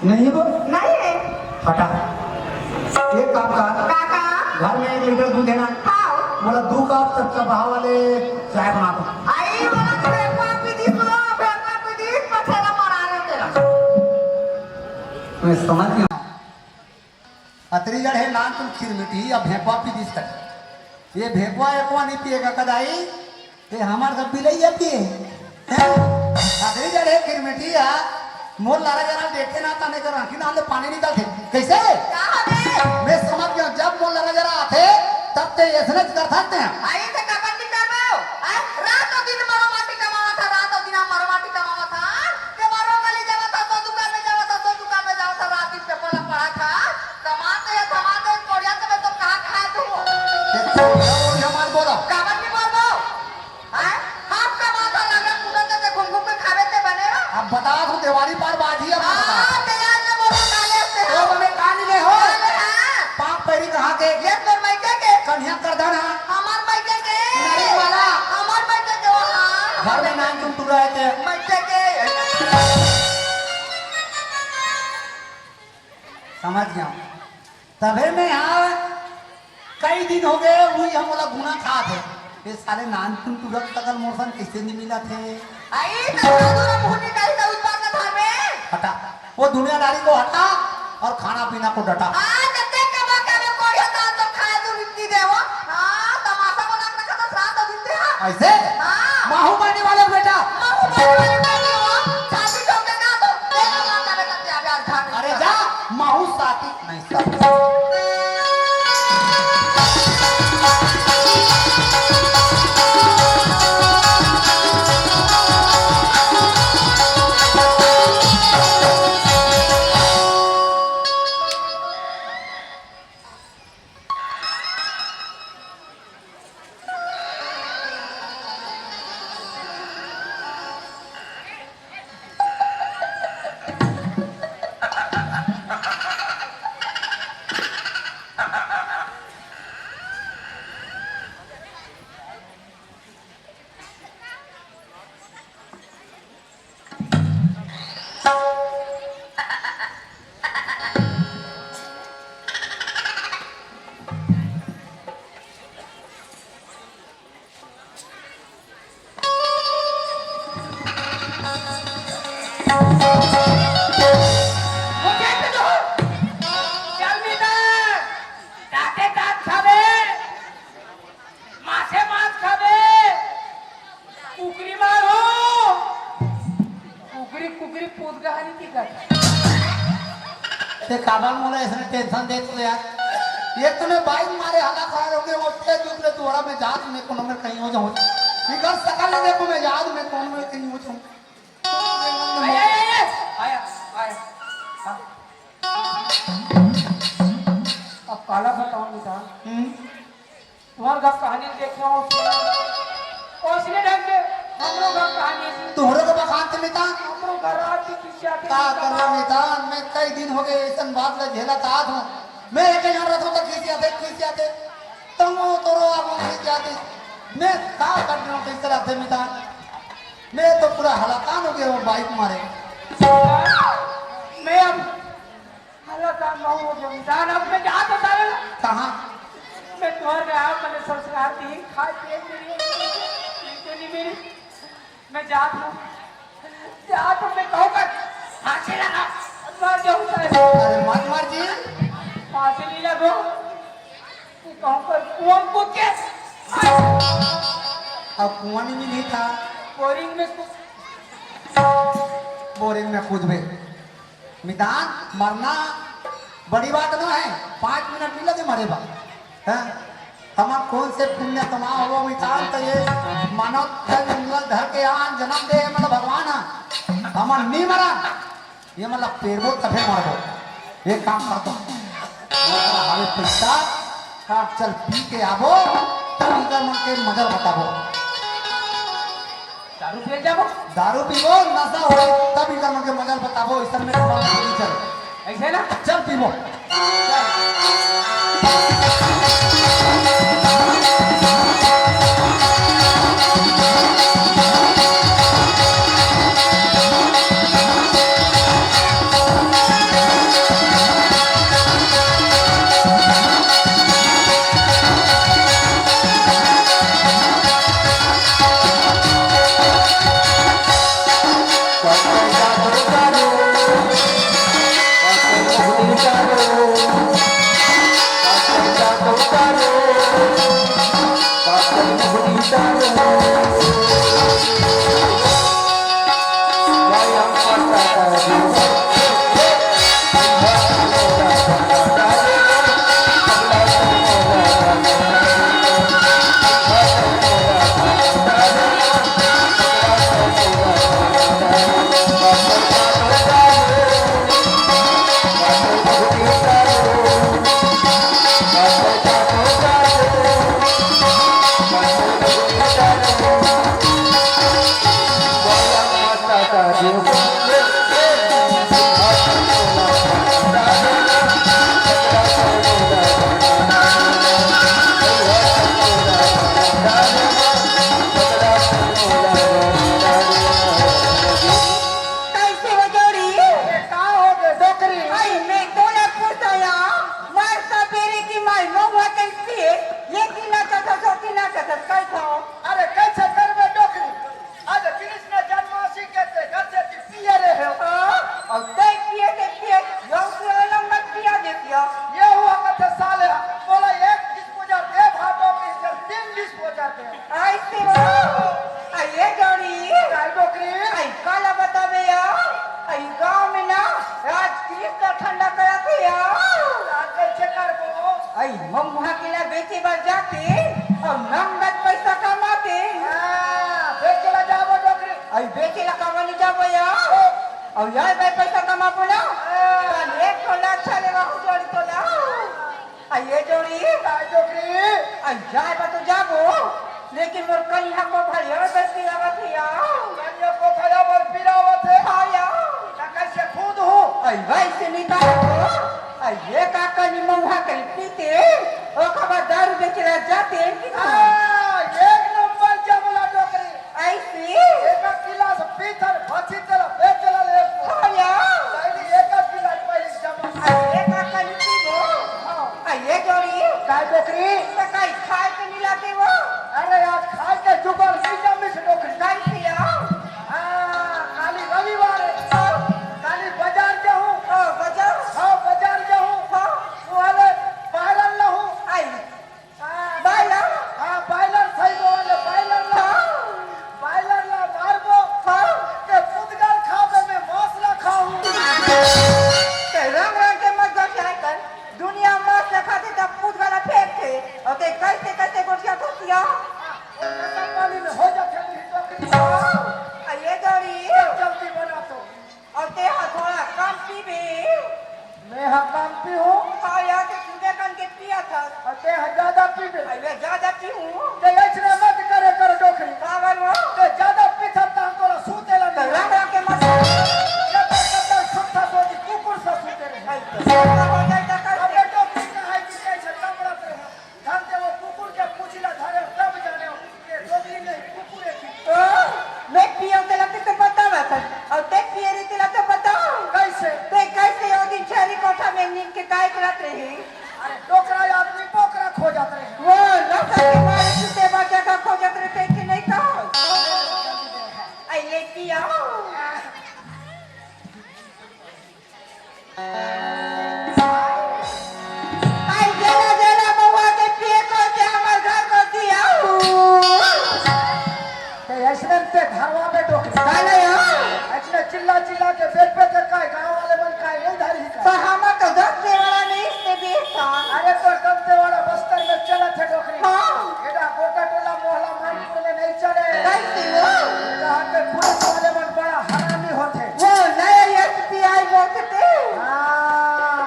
नहीं वो? नहीं है। हटा। एक काम कर। काका। घर में एक लीटर दूध है ना? हाँ। मोला दू कप सच्चा भाव वाले चाय बना दो। आई, मोला भेपवा पी दी, सुनो, भेपवा पी दी, पथेला मरा ले तेरा। मैं समझ गया। अतरी जड़ है नान तुम खीर मिट्टी, अब भेपवा पी दी कर। ये भेपवा एकवा नहीं पिएगा कदाई, ये हमार सब बिलैया पिए। हैं? अतरी जड़ है खीर मिट्टी, आ? मोर लरा जरा देखे ना ताने कर आंखी नाम ले पानी निकलथे। कइसे? का होथे? मैं समझ गया, जब मोर लरा जरा आथे, तब ते ऐसने करथस ते। आई ते कबर निकालबो। आ, रात अउ दिन मरो माटी कमावत हा, रात अउ दिन मरो माटी कमावत हा। ते मरो गली जावत हा, तो दुकान में जावत हा, तो दुकान में जावत हा, रात दिन पेपर ला पढ़त हा। कमाते हे, कमाते हे, कोड़िया तो मैं तो कहाँ खाए तू? ये तो बोल, ये मत बोलो। कबर नहीं बोलबो। हैं? हम कमात हन, लंगड़ा कूदत हन, ते घूम घूम के खाबे ते बने हो? अब बता दूं, देवारी पार बाजी अब बता। हाँ, ते आज ले मोर काले से तो हो। बने कानी ले हो। काले हाँ। पाप पैरी कहाँ के? ये तोर मायके के। कन्हैया करधन हा। हमार मायके के। नरी वाला। हमार मायके के, ओ हाँ। घर में नान तुम टूरा है ते। मायके के। समझ गया। तभे में हा कई दिन हो गए, उही हम ओला गुना खात हे। ये साले नानकुन टूरा के सकल मोर संग कइसे नहीं मिलत हे? आई, तो साधु ला मुंह निकाली तो उस बात का धर में। हटा, वो दुनियादारी को हटा और खाना पीना को डटा। हाँ, तो देख के बात का कोई होता तो खाए तू इतनी दे वो। हाँ, तमाशा बना के रखा था, श्राद्ध तो दिन दे हाँ। ऐसे? हाँ। माहू मारने वाले बेटा। माहू मारने वाले बेटा हो, शादी ठोक देगा तो तेरा माता बेटा क्या प्यार था। अरे जा, माहू साथी नहीं सब। मासे मांस खाबे, कुकरी मारो। कुकरी, कुकरी पूत गहानी की कर। ते काबर मोला ऐसने tension देत हो यार? एक तो मैं bike मारे हला खाए होगे, वो तेज उतरे तोरा में जात में कोनो में कहीं हो जाऊं। इधर सकल लगे को मैं याद में कोनो में कहीं हो जाऊं। आया, आया, आया। आया, आया। हाँ। अब काला बताऊं बेटा? हम्म। तुम्हार घर कहानी देखे हो, ओइसने ढंग के हमरो घर कहानी। तोहरो के बखान थे मितान? हमरो घर आती किसी आती का करना मितान? मैं कई दिन हो गए ऐसन बात ला झेलत आत हूँ। मैं एक जन रहता हूँ तो किसी आते, किसी आते। तुम तोरो आगो किसी आते। मैं का कर रहा हूँ, किस तरह से मितान? मैं तो पूरा हलाकान हो गया हूँ bike मारे। मैं अब हलाकान हो गया हूँ मितान, अब मैं जात हूँ सारे। कहाँ? मैं तोहर गया हूँ, मैंने संस्कार दी, खाए पिए के लिए, पीने के लिए मेरी, मैं जात हूँ, जात हूँ, मैं कहूँ कर, फांसी लगा, मर जाऊँ सारे। अरे मत मर जी। फांसी नहीं लगो, मैं कहूँ कर, कुआं में कूद के। अब कुआं नहीं मिली था। बोरिंग में कूद। बोरिंग में कूदबे। मितान, मरना बड़ी बात ना है, पाँच मिनट नहीं लगे मरे बा। हैं? हमर कौन से पुण्य कमा हो मितान, तो ये मानव तन उंगल धर के आन जन्म दे, मतलब भगवान है। हमर नी मरन, ये मतलब पेरबो तभे मरबो। ये काम कर दो। हवे पैसा, हाँ, चल पी के आबो, तब इनकर मन के मजा बताबो। दारू पिए जाबो? दारू पीबो, नशा होई, तब इनकर मन के मजा बताबो, इसन में दिमाग नहीं चले। ऐसे ना? चल पीबो। अउ यार, मैं पैसा कमा बोला, तब एक ठो लात छाले रहू जोड़ी तोला। आ ये जोड़ी, काय डोकरी? आ जाए बा तो जाबो, लेकिन मोर कनिहा को भरिया में बरपीरावत हे यार। कनिहा को भरिया में बरपीरावत हे? हाँ यार। त कैसे कूदहूँ? अई वैसे निकाल दो। आ ये का कनी मउहा के पीते, ओकर बाद दारू बेचे ला जाते कि हाँ, एक नंबर जमला डोकरी। अइसे? एक गिलास पीथन भची तेला बेच ला ले। हाँ यार। पहले एक गिलास पहले जमा। आ ये का कनी पीबो? हाँ। आ ये जोड़ी? काय डोकरी? त काई खाए के मिलाते हो? अरे आज खाए के जुगाड़ नहीं जमिस डोकरी। नहीं किया? हाँ, काली रविवार हे। हाँ। काली बाजार जाहूँ। हाँ, बाजार। हाँ, बाजार जाहूँ। हाँ। वाले बायलर लाहूँ। आई। हाँ। बायलर? हाँ, बायलर सही बोले, बायलर ला। हाँ। बायलर ला मारबो। हाँ। के पुतगल खाबे में मांस ला खाहूँ। ते रंग रंग के मत गोठियाए कर। दुनिया मांस ला खाथे तब पुतगल ला फेंकथे। अउ ते कैसे कैसे गोठियाथस या? वो नशा पानी में हो जाथे, नहीं तो कि हाँ। आ ये जोड़ी। जल्दी बना तो। अउ ते ह थोड़ा कम पीबे। मैं ह कम पीहूँ? हाँ यार, ते सुबह कन के पियाथस। अउ ते ह ज्यादा पीबे। अरे ज्यादा पीहूँ। ते अइसने मत करे कर डोकरी। काबर वो? ते ज्यादा पीथस त हम तोला सूते ला तो नहीं। रंग रंग के मत। ये तो कतई सुत्था सोती कुकुर सा सूते रहे। अरे तो सुत्था हो जाए तो कर। अबे डोकरी कहाँ है कि कैसे कपड़ा पे है? धन ते वो कुकुर के पूछी ला धरे तब जाने हो। ये डोकरी नहीं, कुकुर है कि ओ, मैं पियो तेला ते तो बतावत हस, अउ ते पिए रहे तेला तो बताओ। कैसे? ते कैसे ओ दिन छेरी कोठा में नींद के काय करत रहे? अरे डोकरा आदमी बोकरा खोजत रहे। वो नशा के मारे सुते बच्चा का खोजत रहे कि नहीं कहो? आई ले पियो। आई जेला जेला मउहा के पिए को के हमर घर को दिया। ते अइसने ते घरवा में डोकरी। का नहीं हो? अइसने चिल्ला चिल्ला के बेल पे ते काय गाँव वाले मन काय नहीं धरी का? तो हमर तो दस देवरा नहीं इसने बेचता। अरे तो दस देवरा बस्तर में चलत हे डोकरी। हाँ। एदा गोटा टोला मोहला मानपुर में नहीं चले। कैसे हो? यहाँ के पुलिस वाले मन बड़ा हरामी होथे। वो नया एसपीआई बोलते थे। हाँ,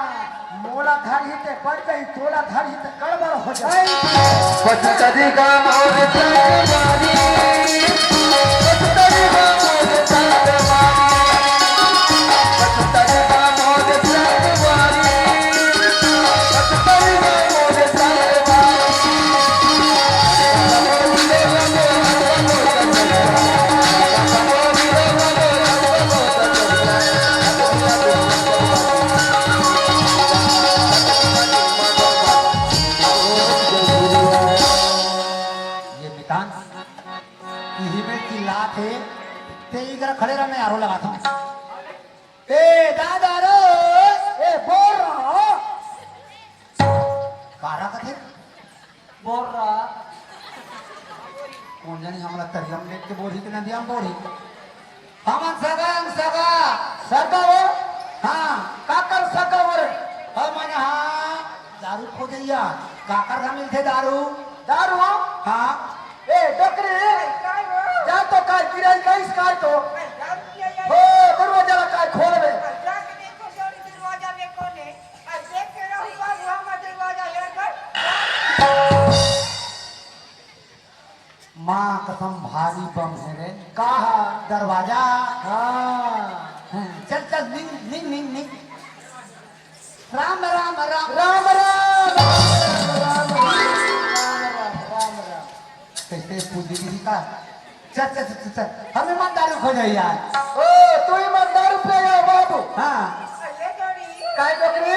मोला धरही ते बढ़ गई, तोला धरही ते गड़बड़ हो जाए। पचतरी का मोर संगवारी, पचतरी का मोर संगवारी, पचतरी का मोर संगवारी। ये मितान, इही में चिल्लात हे, ते इधर खड़े रह, मैं आरो लगाता हूँ। ए दादा रे, ए बोल रहा। कारा कथे? बोल रहा। कोन जानी हमला तरिया में लेट के बोलही कि नदिया में बोलही। हमन सगा, हम सगा। सगा हो? हाँ, काकर सगा हो रे? हमन हाँ, दारू खोजइया। काकर का मिलथे दारू? दारू? हाँ। ए, डोकरी, जा तो काय गिरई गइस काय तो। हो, दरवाजा ला काय खोलबे। माँ कसम भारी बम हे रे। का हा? दरवाजा। हाँ। हाँ, चल, चल, निंग, निंग, निंग, निंग। राम, राम, राम। राम, राम, राम, राम। कैसे पूजी दी का? चल, चल, चल, चल, चल। हम ईमानदारी खोजे यार। ओ, तू ईमानदारी पे आया बाबू। हाँ। काय डोकरी?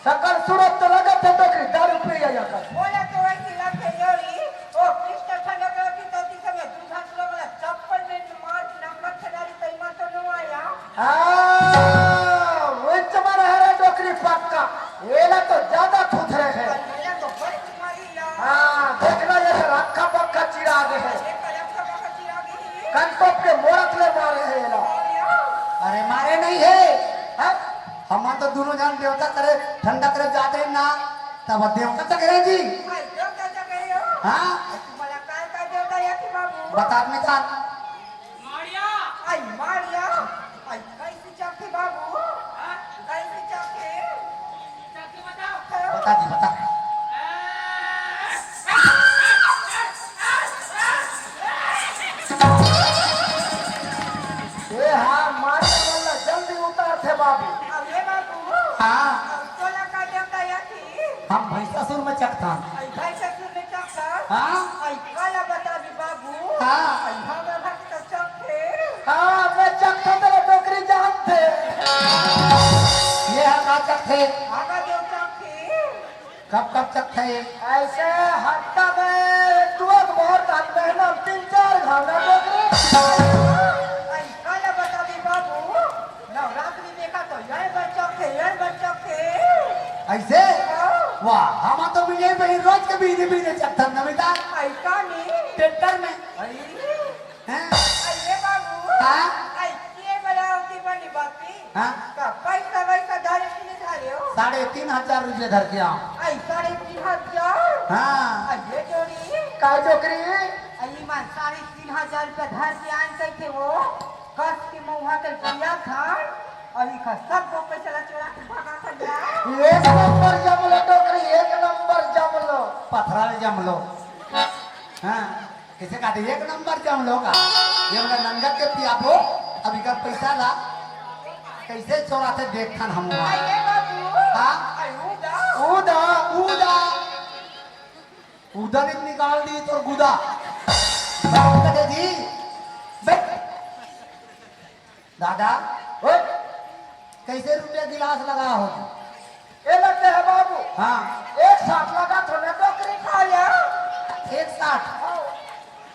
सकल सूरत तो लगत हे डोकरी, दारू पिए या कर। बोला तो वैसी लगत हे जोड़ी, ओ कृष्ण खंड के अभी तो तीस में दूधा सुलो वाला चप्पल में मार नंबर खिलाड़ी तैमा तो नो आया। हाँ, वो चमन हरा डोकरी पक्का, एला तो ज्यादा थुथरे हे। एला तो बड़ी बीमारी या। हाँ, देखना ये तो रखा पक्का चिराग हे। ये तो रखा पक्का चिराग ही। कंटोप के मोरत ले मारे हे एला। अरे मारे नहीं हे, हाँ? हमन तो दोनों झन देवता करे, ठंडा करे जात रहेन ना, तब देवता चघरे जी। भाई, देवता चघरे हो? हाँ। तुम्हारा काय, काय देवता या थी बाबू? बतात में था। मारिया। आई, जी बता। ए हाँ, मारे वाला जल्दी उतार थे बाबू। अरे बाबू, हाँ। हम तो लगा देवता या थी। हम भैंसासुर में चकथन। आई भैंसासुर में चकथन? हाँ। आई काला बता भी बाबू। हाँ। आई हमें भक्त चकथे। हाँ, मैं चकथन तेरे डोकरी जानथे। ये है का चकथे? आगा जो चकथे। कब कब चकथे? ऐसे हफ्ता में दो बार तान महीना में तीन चार घावना डोकरी। आई काला बता भी बाबू। नवरात्रि देखा तो यही बच्चों के, यही बच्चों के। ऐसे? हाँ। वाह, हम तो मिले भाई रोज के बीने बीने चकथन नमिता। ऐसा नहीं। ट्रैक्टर में। अरे। हैं? अरे बाबू। हाँ? आई के बड़ा होती बनी बापी। हाँ? का पैसा वैसा धारे कि नहीं धारे हो? साढ़े तीन हजार रुपये धर के आओ। आई साढ़े तीन हजार? हाँ। आई ये जोड़ी? का डोकरी? आई मान साढ़े तीन हजार रुपये धर के आन कैसे हो? कस के मउहा के पिया खान, अभी का सब वो पैसा ला चोरा के भगा कर गया। एक नंबर जमलो डोकरी, एक नंबर जमलो। पथरा ले जमलो। हाँ, कैसे कहते एक नंबर जमलो का? ये वाला नंगत के पियाबो, अभी का पैसा ला कैसे चोरा थे देखथन हम वहाँ। अरे बाबू, हाँ? अरे उदा। उदा, उदा। उदा ने निकाल दी तोर गुदा। बात करे जी। बे। दादा, ओए, कैसे रुपया गिलास लगा हो? ए लगते है बाबू। हाँ। एक साठ लगा तो ना डोकरी खा लिया। एक साठ? हाँ।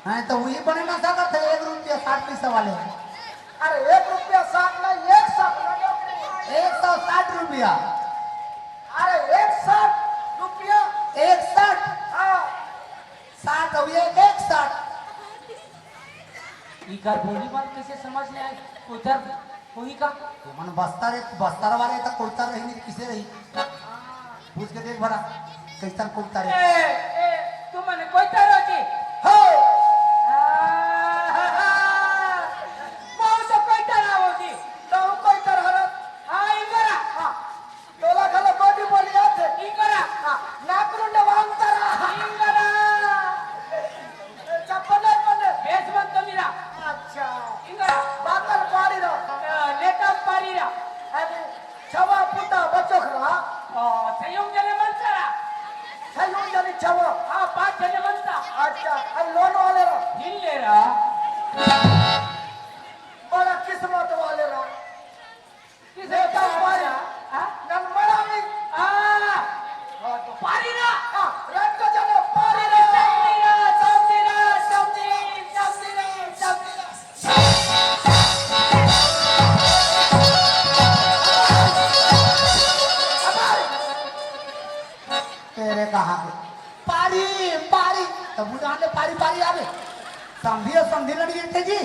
हाँ, तो वही बने नशा करते हैं, एक रुपया साठ पैसा वाले। अरे, एक रुपया साठ नहीं, एक साठ ना डोकरी खा लिया। एक सौ साठ रुपया। अरे, एक साठ रुपया। एक साठ? हाँ। साठ हो गया, एक साठ। इकर बोली बात कैसे समझ में आए? उधर कोई का? तुमन बस्तर है, बस्तर वाले तो कोई तर रही नहीं, किसे रही? पूछ के देख भला, कैसन कोई तर है? ए, ए, तुमन कोई तर हो जी? हो। आ, हा, हा। बहुत तो कोई तर हो जी। तो कोई तर हरत। हाँ, इंगरा। हाँ। तोला घलो गोदी बोली आथे। इंगरा। हाँ, नाकरू नवांतरा। इंगरा। चप्पल नहीं पहने। बेस मत तो मेरा। अच्छा। इंगरा। बातल पाड़ी रो। अ, नेता पारी रा। अरे, छवा पुता बचोखरा। अ, छयुम जने मनसारा। छयुम जने छवा। हाँ, पाँच जने मनसा। अच्छा, अरे लोन वाले रो। हिल ले रा। बड़ा किस्मत वाले रो। किसे नेता पारी। हाँ? नन मड़ावी। आ। हाँ, तो पारी ना। हाँ, रंग को जानो पारी ना। समझी ना, समझी ना, समझी ना, समझी ना। तेरे कहाँ के? पारी, पारी। तो बुढ़ा ने पारी, पारी आवे। समझी और समझी लड़ी देते जी।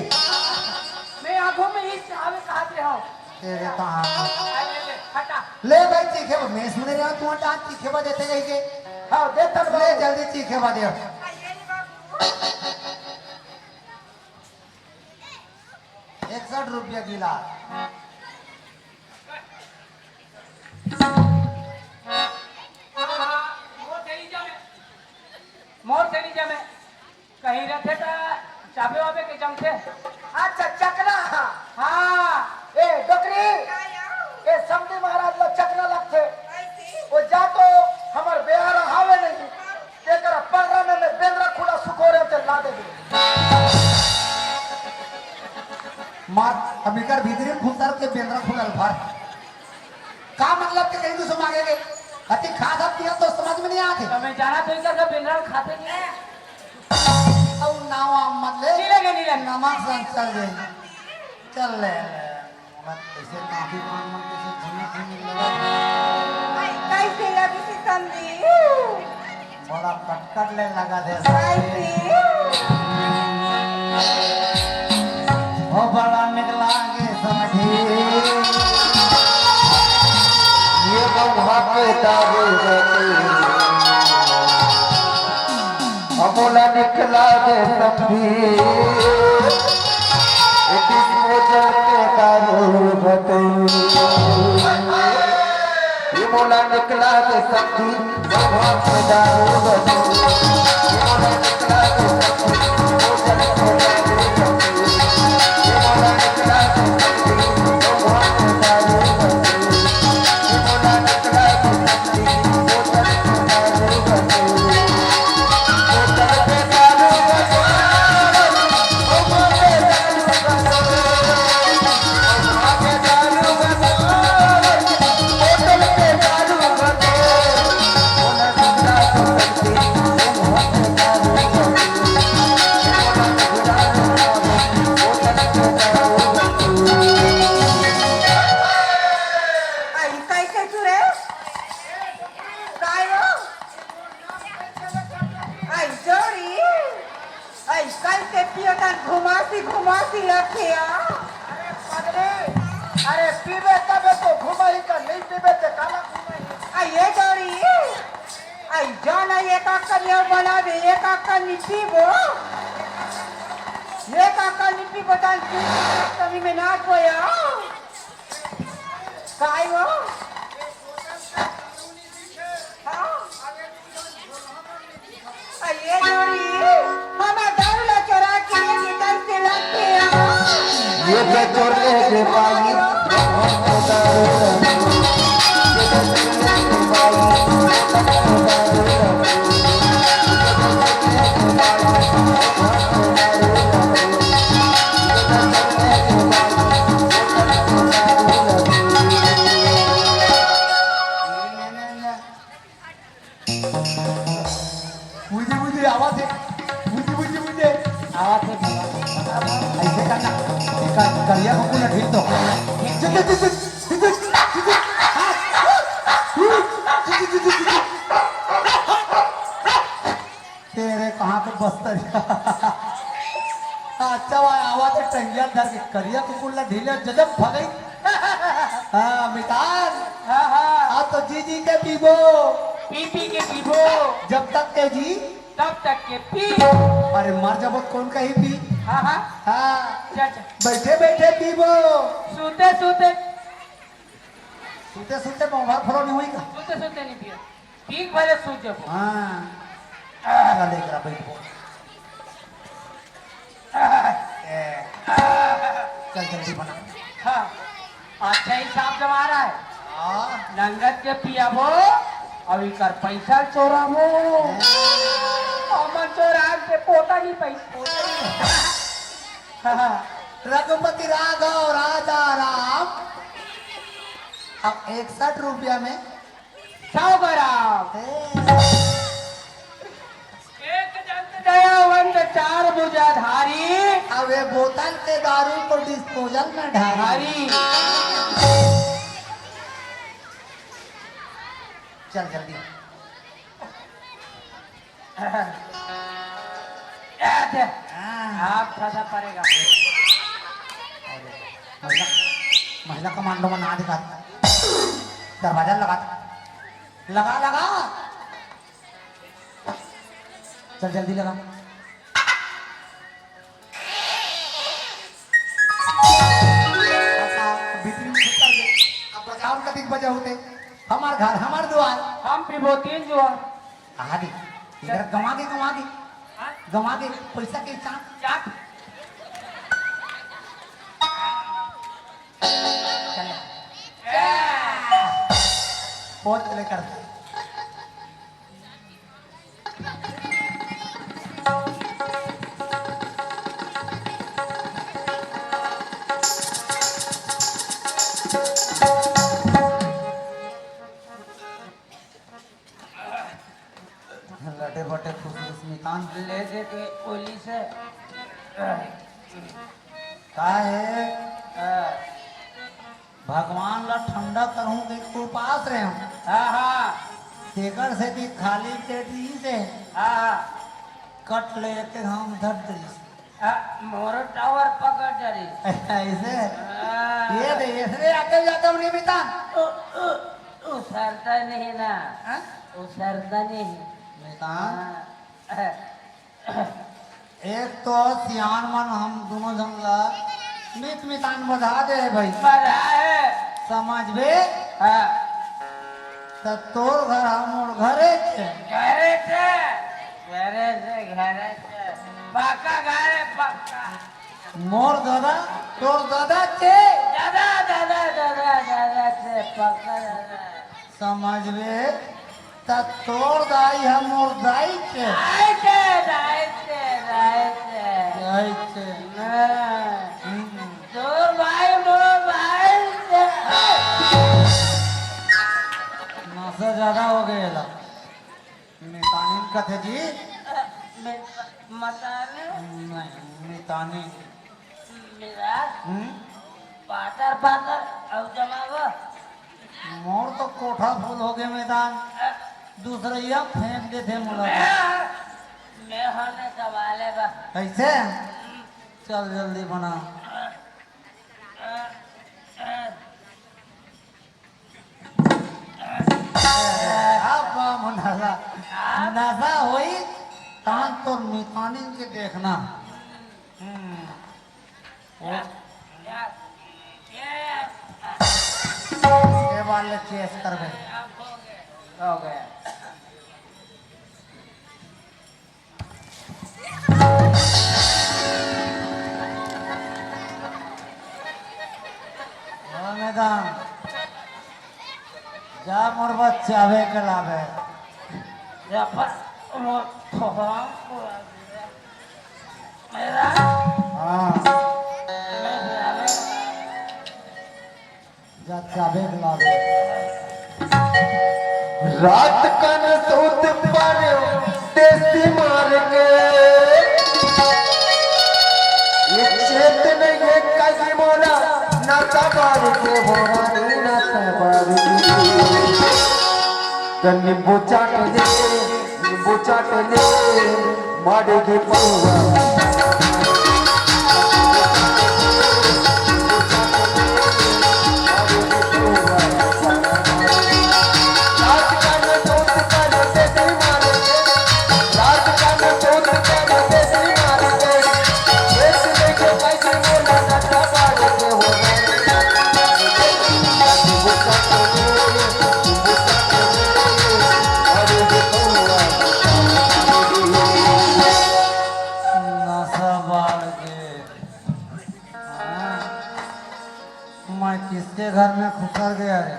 मैं आंखों में ही आवे कहा दे हो। तेरे कहाँ के? अरे ले, हटा। ले भाई, चीखे बा-, मैं सुने रहा, तू हटा, चीखे बा देते कहीं के। हाँ, दे तब ले, ले। जल्दी चीखे बा दे। इकसठ रुपया गिलास। मोर से नहीं जमे। कहीं रहते त चाबे वाबे के जमते। अच्छा, चकना। हाँ। ए, डोकरी। ए, समधी महाराज ला चकना लगथे। वो जा तो हमर बेहारा हावे नहीं। तेकर पलरा में मैं बेंदरा खुला सुखोरे चल ला देबे। मार, अब इकर भीतरी में घुसर के बेंदरा खुला भर। का मतलब के कहीं दूसरे मांगे के? अति खा खा पिया तो समझ में नहीं आते। तो मैं जाना तो इकर का बेंदरा खाते नहीं है। अब नावा मत ले। नहीं लगे, नहीं लगे। नमक संग चल दे। चल ले, ले। मत ऐसे काफी मान मन कैसे झिमी झिमी लगा। आई, कैसे लगी सी समधी? बड़ा कटकट ले लगा दे। आई सी। ओ बड़ा निक लागे समधी। ये गौवा के दारू बटे। अमोला निकला दे समधी। ये disposal के दारू बटे। ये मोला निक आई, काय, काय तू रे? काय हो? आई, जोड़ी। आई, कल के पियो तन घुमासी, घुमासी रखे आ। अरे पगली, अरे पीबे तबे तो घुमाई का, नहीं पीबे ते काला घुमाई। आई, ये जोड़ी। आई, जाना ये काका ने बना दे, ये काका नहीं पीबो। ये काका नहीं पीबो, तन पी, कमी में नाच होया। काय हो? हाँ? अरे जोड़ी, हमार दारू ला चोरा के ये गिटार से लग के आओ। ये तो चोर के है कृपाली। बुझे, बुझे, आवाज है। बुझे, बुझे, बुझे। आवाज है। ऐसे करना। इसका करिया को पूरा ढील दो। तेरे कहाँ के बस्तर? अच्छा, वह आवाज है, टंगिया धर के करिया कुकुर ला ढीले जजब भगई। हाँ, मितान। हाँ, हाँ। आ तो जी जी के पीबो। पी पी के पीबो। जब तक के जी। तब तक के पी। अरे मर जबो तो कौन कही पी? हाँ, हाँ। हाँ। चल, चल। बैठे बैठे पीबो। सूते सूते। सूते सूते मोहर फरो नहीं हुई का? सूते सूते नहीं पियो। पी के भले सूत जबो। हाँ। चल, एकरा बैठबो। ए, चल जल्दी बना। हाँ, अच्छा हिसाब जमा रहा है। हाँ। नंगत के पियाबो, अब इकर पैसा चोराबो। हमन चोरा के पोता नहीं पैसा। हाँ। रघुपति राघव राजा राम, अब इकसठ रुपया में सौ ग्राम। ए। एक दंत दयावंत चार भुजाधारी। अब ये बोतल के दारू को डिस्पोजल में ढारी। ढारी। चल जल्दी। ए, दे। हाँ। आप ज्यादा पड़ेगा। महिला, महिला कमांडो में ना दिखा। दरवाजा लगा। लगा, लगा। चल, जल्दी लगा। अब भीतरी में सुता दे। अब बजाओ, कतिक बजे होते? हमार घर, हमार दुआर। हम पीबो तीन जुआर। आगे। इधर गंवा के, गंवा के। हाँ? गंवा के, पैसा के चाट। चाट। चल। पहुंच चले कर। लटे बटे खुश खुश मितान। ले दे के ओली से। का हे? हाँ। भगवान ला ठंडा करहूं के उपास रहे हूं। हाँ, हाँ। तेकर से भी खाली पेट नहीं से। हाँ, हाँ। कट ले के हम धर दे। आ, मोरो टावर पकड़ डरी। ऐसे? हाँ। ये दे, ऐसे आते जाते हूं नहीं मितान। उ, उ, उ सरता नहीं ना। हाँ? उ सरता नहीं। मितान? हाँ। एक तो सियान मन हम दोनों झन ला मित मितान बधा दे हे भाई। बधा हे। समझबे? हाँ। त तोर घर हा मोर घरे के। घरे के, घरे के, घरे के। पक्का घरे, पक्का। मोर दादा, तोर दादा के। दादा, दादा, दादा, दादा के, पक्का दादा। समझ में? त तोर दाई हा मोर दाई के। दाई के, दाई के, दाई के। दाई के। हाँ। हम्म। तोर भाई मोर भाई के। नशा ज्यादा हो गया ला। मितानिन कथे जी? मि-, मतानिन? नहीं, मितानिन। मेरा? हम्म? पातर पातर अउ जमावा। मोर तो कोठा फूल हो गए मैदान। दूसरैया फेंक देथे मोला। मैं, मैं हने सवाले बा। कैसे? चल जल्दी बना। अब बाम नशा, नशा होई, तहन तोर मितानिन के देखना। हम्म। वो के बार ले चेस करबे। हो गया। हाँ, मैदान। जा मोर बच्चा बे के लाबे। जा पर वो थोड़ा मेरा हाँ। जा चाबे के लाबे। रात कन सूत पर देसी मार के, ये चेत नहीं है कहीं मोरा, ना तबार के हो रानी, ना तबार के। त नींबू चाट ले, नींबू चाट ले, मारेगी पौआ। नशा बाढ़ के। हाँ। मैं किसके घर में खुसर गया रे?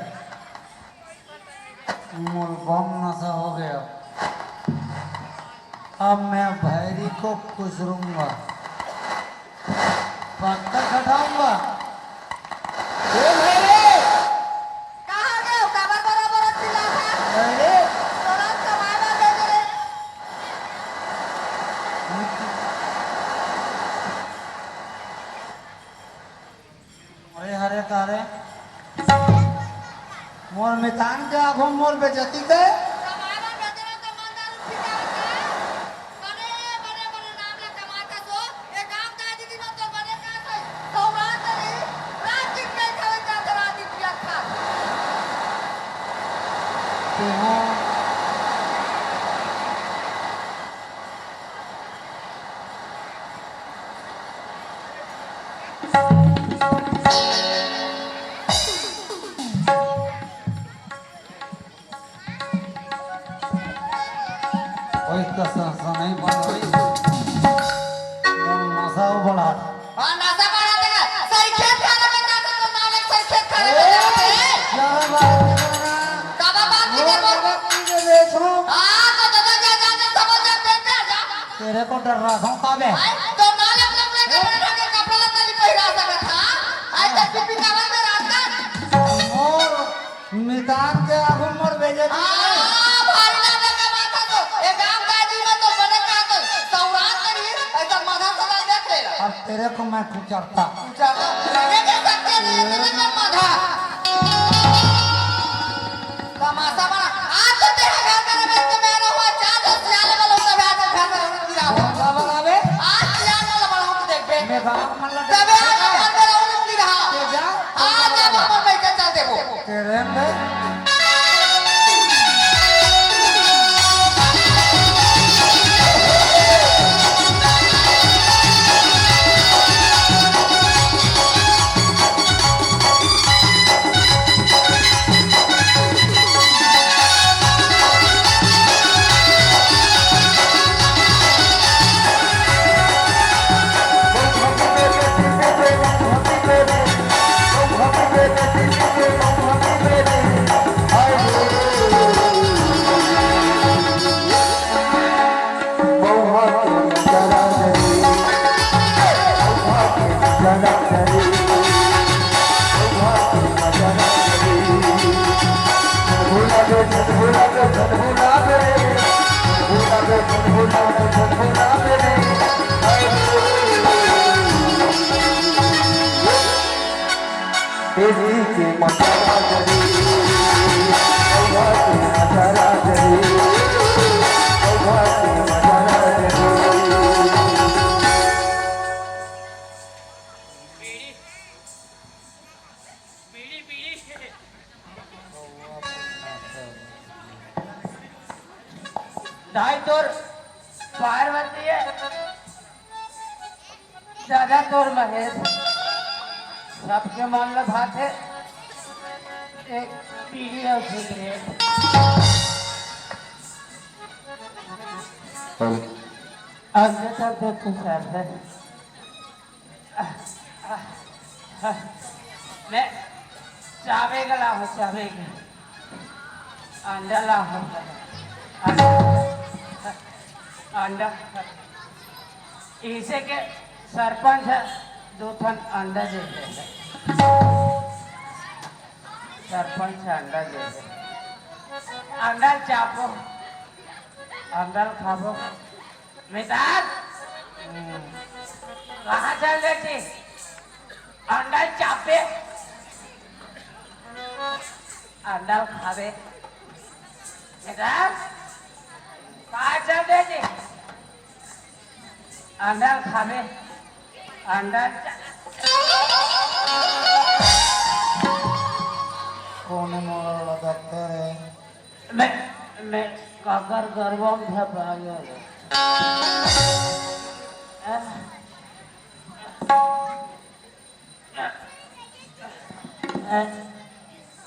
मोर बम नशा हो गया। अब मैं भैरी को खुसरूंगा, पत्थर खटाऊंगा। ए भैरी! कहाँ गए हो? काबर बड़ा बड़ा चिल्ला था? भैरी! तोरा कमाए ला दे दे। अरे हरे तारे, मोर मितान के आगू मोर बेइज्जती के। तेहा ओए, कस, कस नहीं बन रही। नशा बढ़ा। हाँ, नशा बढ़ा देगा। सही खेत खाने में जाते तो नाले सही खेत खाने में जाते हैं। क्या बात है ना? दादा बात नहीं वो करबो। दादा की जो देखो। हाँ, तो दादा जा, जा, जा, समझ जा, जा, जा, जा। तेरे को डर रहा हूँ, काबे। भाई, तो नाले अपने, अपने कपड़े ढक के कपड़ा लत्ता नहीं पहिरा सकता। आज तक भी पिटावल में रात का। मोर मितान के आगू मोर बेइज्जती। हाँ, भाई ना लगे माथा तो, ए गांव का जी में तो बने का तो, सौरान करी, ऐसा मधा सदा देख ले। अब तेरे को मैं कुचरता। कुचरता, लगे के सत्य नहीं है, तेरे में मधा। तमाशा बड़ा, आज तो तेरा घर में रहे तो मैं रहूँ, आज तो सियाल वाला उनका ब्याह के घर में रहूँ, गिरा हुआ। कौन सा वाला बे? आज सियाल वाला बड़ा हूँ, देख बे। मैं गाँव में लगे तबे आज घर में रहूँ, गिरा। ये जा। आज आप अपन बैठे चल देबो। तेरे में जी के मजा आ गई, औवा के मजा आ गई, औवा के मजा आ गई। बीड़ी, बीड़ी, बीड़ी। दाई तोर पार्वती है, दादा तोर महेश, सबके मन ल भाथे एक बीड़ी और सिगरेट। अब ये सब देख के सर है। मैं चाबे गला हूँ, चाबे के अंडा ला हूँ, अंडा, अंडा। इसे के सरपंच ह दो ठन अंडा दे दे। सरपंच ह अंडा दे दे। अंडा चापो, अंडा खाबो। मितान, कहाँ चल देती? अंडा चापे, अंडा खावे। मितान, कहाँ चल देती? अंडा खावे, अंडा चा- कौन मोर वाला दफ्तर है? मैं, मैं काकर गरबा में धपा गया।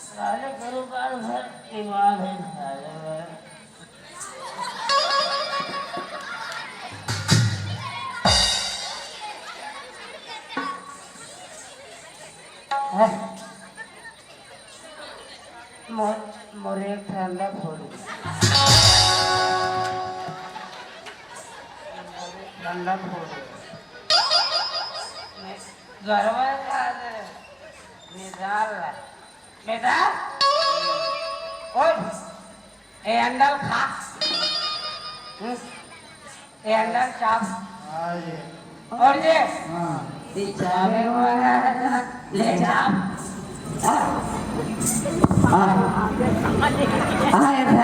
साले गुरुवार भर दिमाग है साले में। मोर, मोर एक ठंडा फोड़। ठंडा फोड़। गरबा का दे। निकाल ला। बेटा, उठ। ए अंडल खा। हम्म। ए अंडल चाप। हाँ जी। और ये? हाँ। ये चापे को लगा है ना? ले चाप। हाँ। हाँ, हाँ, ये था।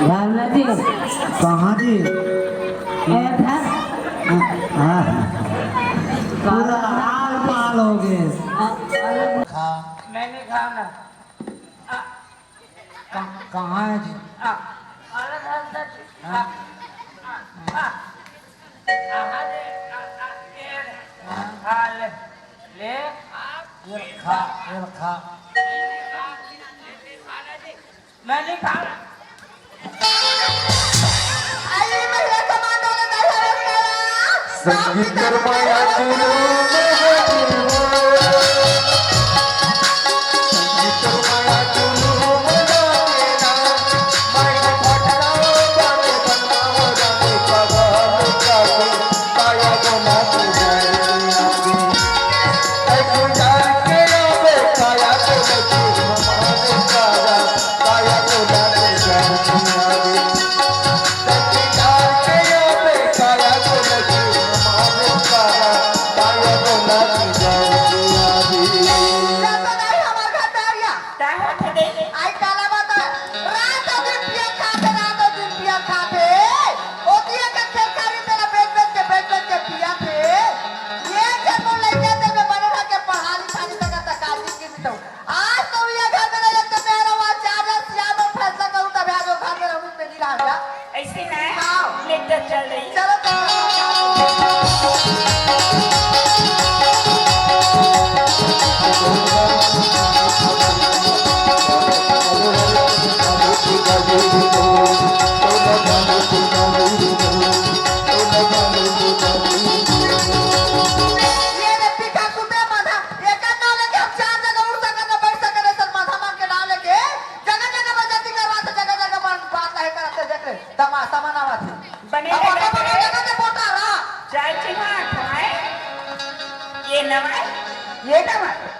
भावना जी। कहाँ जी? ये था। हाँ, हाँ। पूरा हाल माल हो गए। हाँ, हाँ। खा। मैं नहीं खाना। आ, कहाँ, कहाँ है जी? आ, अरे, अरे, अरे, हाँ। आ, आ, आ, आ, ले, आ, आ, ले, हाँ। खा ले, ले, आ, ये खा, ये खा। मैं नहीं खा रहा। अरे, महिला कमांडो ने दस हजार करा। संगीत करमाया गुरु महादेवा। का होथे दे? आई काला बात है? रात दिन पिया खाथे, रात दिन पिया खाथे। ओतिया के खेत खारी तेला बेच बेच के, बेच बेच के पिया थे। ये जब वो लइका ते में बने रह के पढ़ा लिखा नहीं सका, तकाजी की भी तो। आज तो ये घर में नहीं लगते, मेरा वो चार हजार सियार में फैसला करूँ, तब आज वो घर में रहूँ, में नहीं रहा। ऐसे ना है। हाँ। लेकर चल रही। चलो, चलो। ये रे पीछा सुते माथा, एकर नाव लेके हम चार जगह उड़ सकत, बैठ सकत, ऐसन माथा मार के नाव लेके जगह जगह बेइज्जती करवात, जगह जगह मन बात लहे करत, देख ले, तमाशा मनावत हे। बने अब रहे, अपन बने रहे। जगह पे पोटा रहा। चाय चिन्हा खाए। ये नवा है, ये नवा है।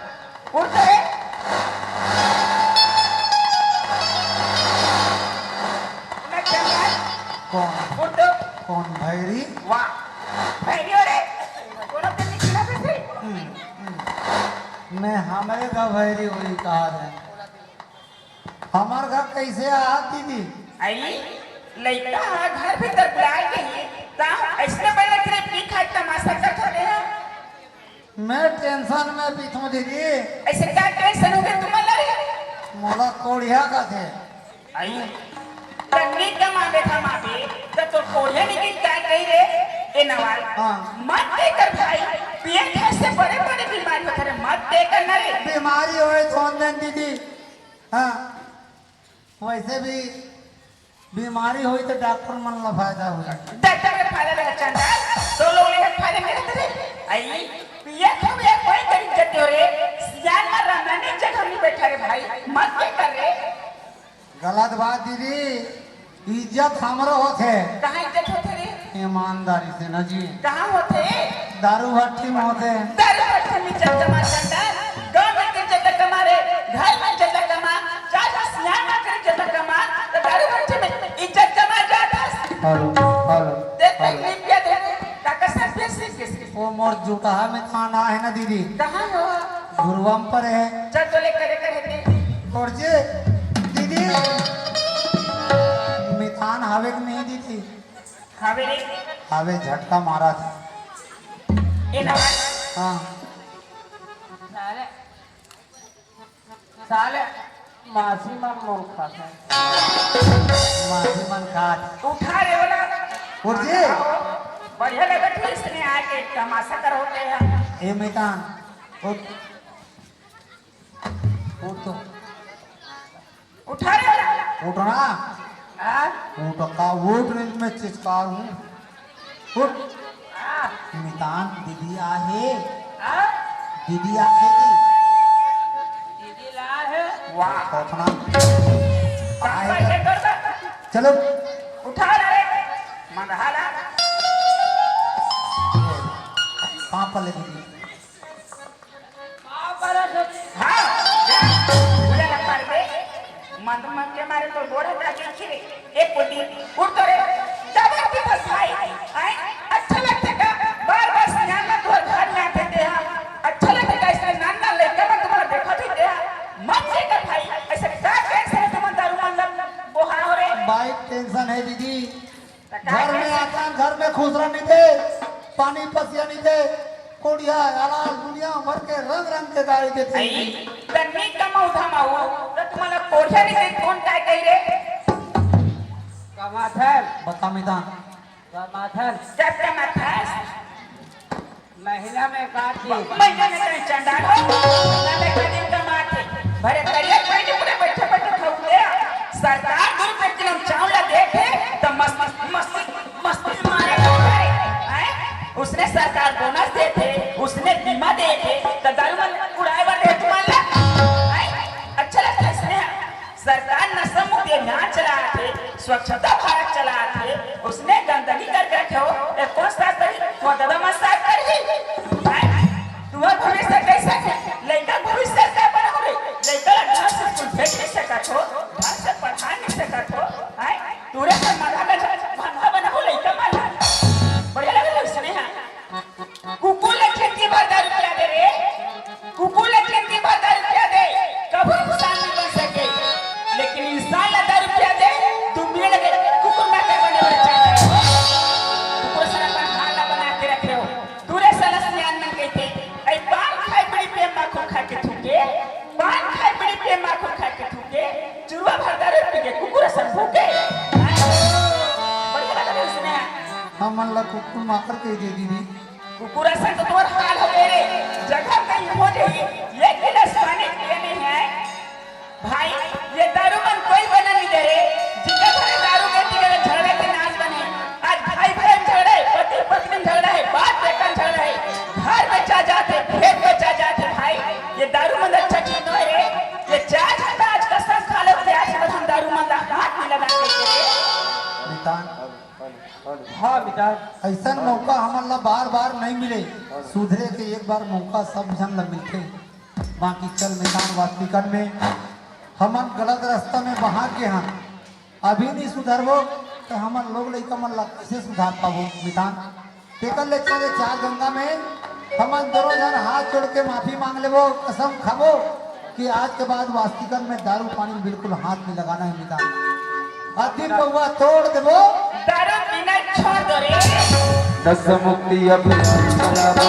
उठ तो रे। मैं क्या है? कौन? उठ तो। कौन भैरी? वाह। भैरी हो रे। कोनो दिन निकला पे से। हम्म, हम्म। मैं हमरे घर भैरी होई कहा है। हमार घर कैसे आहा दीदी? आई, लइका ह घर भीतर बुलाए गई, ता ऐसने पहले तेरे पी खाए तमाशा करत होते हैं। मैं टेंशन में पीथों दीदी। ऐसे का टेंशन हो गया तुम्हारा रे? मोला कोढ़िया का थे। आई, तन्नी कमावे था मावे, त तो कोढ़िया निकल का कही रे? ए नवाल, हाँ। मत देकर भाई, पिए खाए से बड़े बड़े बीमारी होते रे, मत देकर ना रे। बीमारी होए तो दीदी, हाँ, वैसे भी बीमारी होई तो डॉक्टर मन ला फायदा होई। डॉक्टर के फायदा लेगा चंडाल, तो लोग लेकर फायदा नहीं रहते रे। आई, पिए खाए कोई गरीब जते हो रे, सियान में रहना नहीं जगह नहीं बैठा रे भाई, मत के कर रे। गलत बात दीदी, इज्जत हमरो होथे। कहाँ इज्जत होथे रे? ईमानदारी से ना जी। कहाँ होथे? दारू भट्टी में होथे। दारू भट्टी में इज्जत कमा चंदा, गाँव में इज्जत कमा रे, घर में इज्जत कमा, चार पाँच सियान में कर इज्जत कमा, तो दारू भट्टी में इज्जत कमा जाता। हेलो, हेलो, ते हेलो। तकलीफ क्या दे? काका सर फिर से किस वो मोर जुटहा में थाना है ना दीदी। कहाँ हो? गुरुवाम पर है। चल तो ले करे करे दे। और जी, दीदी, मितान हावे के नहीं दीदी? हावे रे। हावे झटका मारा था। ए ना। हाँ। साले, साले, मासी मन मोल खात है। मासी मन खात। उठा रे वाला। उठ जी। बढ़िया लगा ठीक से नहीं आके तमाशा कर होते हैं। ए मितान, उठ। उठ तो। उठा रे वाला। उठ ना। हाँ? उठ का, उठ रे, मैं चिचकार हूँ। उठ। हाँ। मितान दीदी आहे। हाँ? दीदी आहे जी। दीदी ला है। वाह। उठ ना। पापा आए। ये कर दे। चलो। उठा रे। मंगहाला। पापा ले दीदी। हाँ, जा। उड़ा लग मार दे। मंद मन के मारे तो गोड़ हटा के खिरे। एक कोटी, उठ तो रे। दबा के बस भाई। आए? अच्छा लगथे का? बार-बार सियान में तोर घर में आते थे हम। अच्छा लगथे का? इसलिए नान नान लइका मन तुम्हारा देखा भी थे हम। मत से कर भाई। ऐसे का टेंशन है तुम्हारा दारू मन लग? वो हाँ हो रे। बाइक टेंशन है दीदी। घर में आथन, घर में खुश रहनी थे, पानी पसिया नहीं थे, कोढ़िया, अलाल, दुनिया भर के रंग रंग के गाली देते आई, हैं। तन्नी कमाऊ धमाऊ, तो तुम्हारा कोढ़िया नहीं थे, कौन काय कही रे? कमाथन। बता मितान। कमाथन। जब कमाथस? महीना में एक आध दिन। महीना में कहीं चंडाल हो, महीना में एक दिन कमाथे। भरे करिया कोई नहीं पूरे बैठे बैठे खाऊ दे। सरकार दो रुपए किलो चावल देथे, तो मस्त, मस्त, मस्त, मस्ती मारे करे। हैं? उसने सरकार बोनस देथे, उसने बीमा देथे, तो दारू मन उड़ाए बर देथे तुम्हारा। हैं? अच्छा लगता है इसने। सरकार नशा मुक्ति अभियान चलात हे, स्वच्छता भारत चलात हे, उसने गंदगी करके रखे हो, ए, कौन साफ करही? तुम्हार ददा मन साफ करही? हैं? तुम्हार भविष्य कैसे है? लइका भविष्य का बनाओ रे? लइका ला ढंग से स्कूल भेज नहीं सकत हो, ढंग से पढ़ा नहीं सकत हो, हैं? टूरे से माथा का धंधा बनाओ लइका मन ला। बढ़िया लगे इसने, हाँ। कुकुर ला खेती बर दारू पिया दे रे, कुकुर ला खेती बर दारू पिया दे, कभू इंसान नहीं बन सके, लेकिन इंसान ला दारू पिया दे, दुनिया लगे कुकुर ना के बने बर चाहता है। कुकुर साला अपन हाल ला बना के रखे हो, दूरे साला सियान मन कहते, ऐ पान खाए बीड़ी पे माखो खा के थूके, पान खाए बीड़ी पे माखो खा के थूके, चुरुआ भर दारू पी के कुकुर असन भूके। बढ़िया लगा इसने। हमन ला कुकुर माकर कह दे दीदी। कुकुर असन तो तोर हाल हो गए रे, जगह कहीं हो जाई, एक गिलास पानी पिए नहीं है। भाई, ये दारू मन कोई बना नहीं दे रे, जितना सारे दारू के पी के झगड़े के नाश बने। आज भाई भाई में झगड़ा है, पति पत्नी में झगड़ा है, बाप बेटा में झगड़ा है, घर बेचा जाते, खेत बेचा जाते भाई, ये दारू मन अच्छा चीज नहीं रे, ये चार घंटा आज कसम खा लो, प्याज में तुम दारू मन ला हाथ नहीं लगा के रे। मितान, हाँ, मितान। ऐसन मौका हमन ला बार-बार नहीं मिले। सुधरे के एक बार मौका सब झन ला मिलथे। बाकी चल मितान, वास्तविकन में हमन गलत रास्ता में बहा गे हन। अभी नहीं सुधरबो त हमन लोग लइका मन ला कैसे सुधार पाबो मितान? तेकर ले चले चार गंगा में हमन दोनों झन हाथ जोड़ के माफी मांग लेबो, कसम खाबो कि आज के बाद वास्तिकन में दारू पानी में बिल्कुल हाथ नहीं लगाना है मितान। अति पौवा तोड़ देबो। दारू पीना छोड़ दो रे। नशा मुक्ति अभियान चलाबो।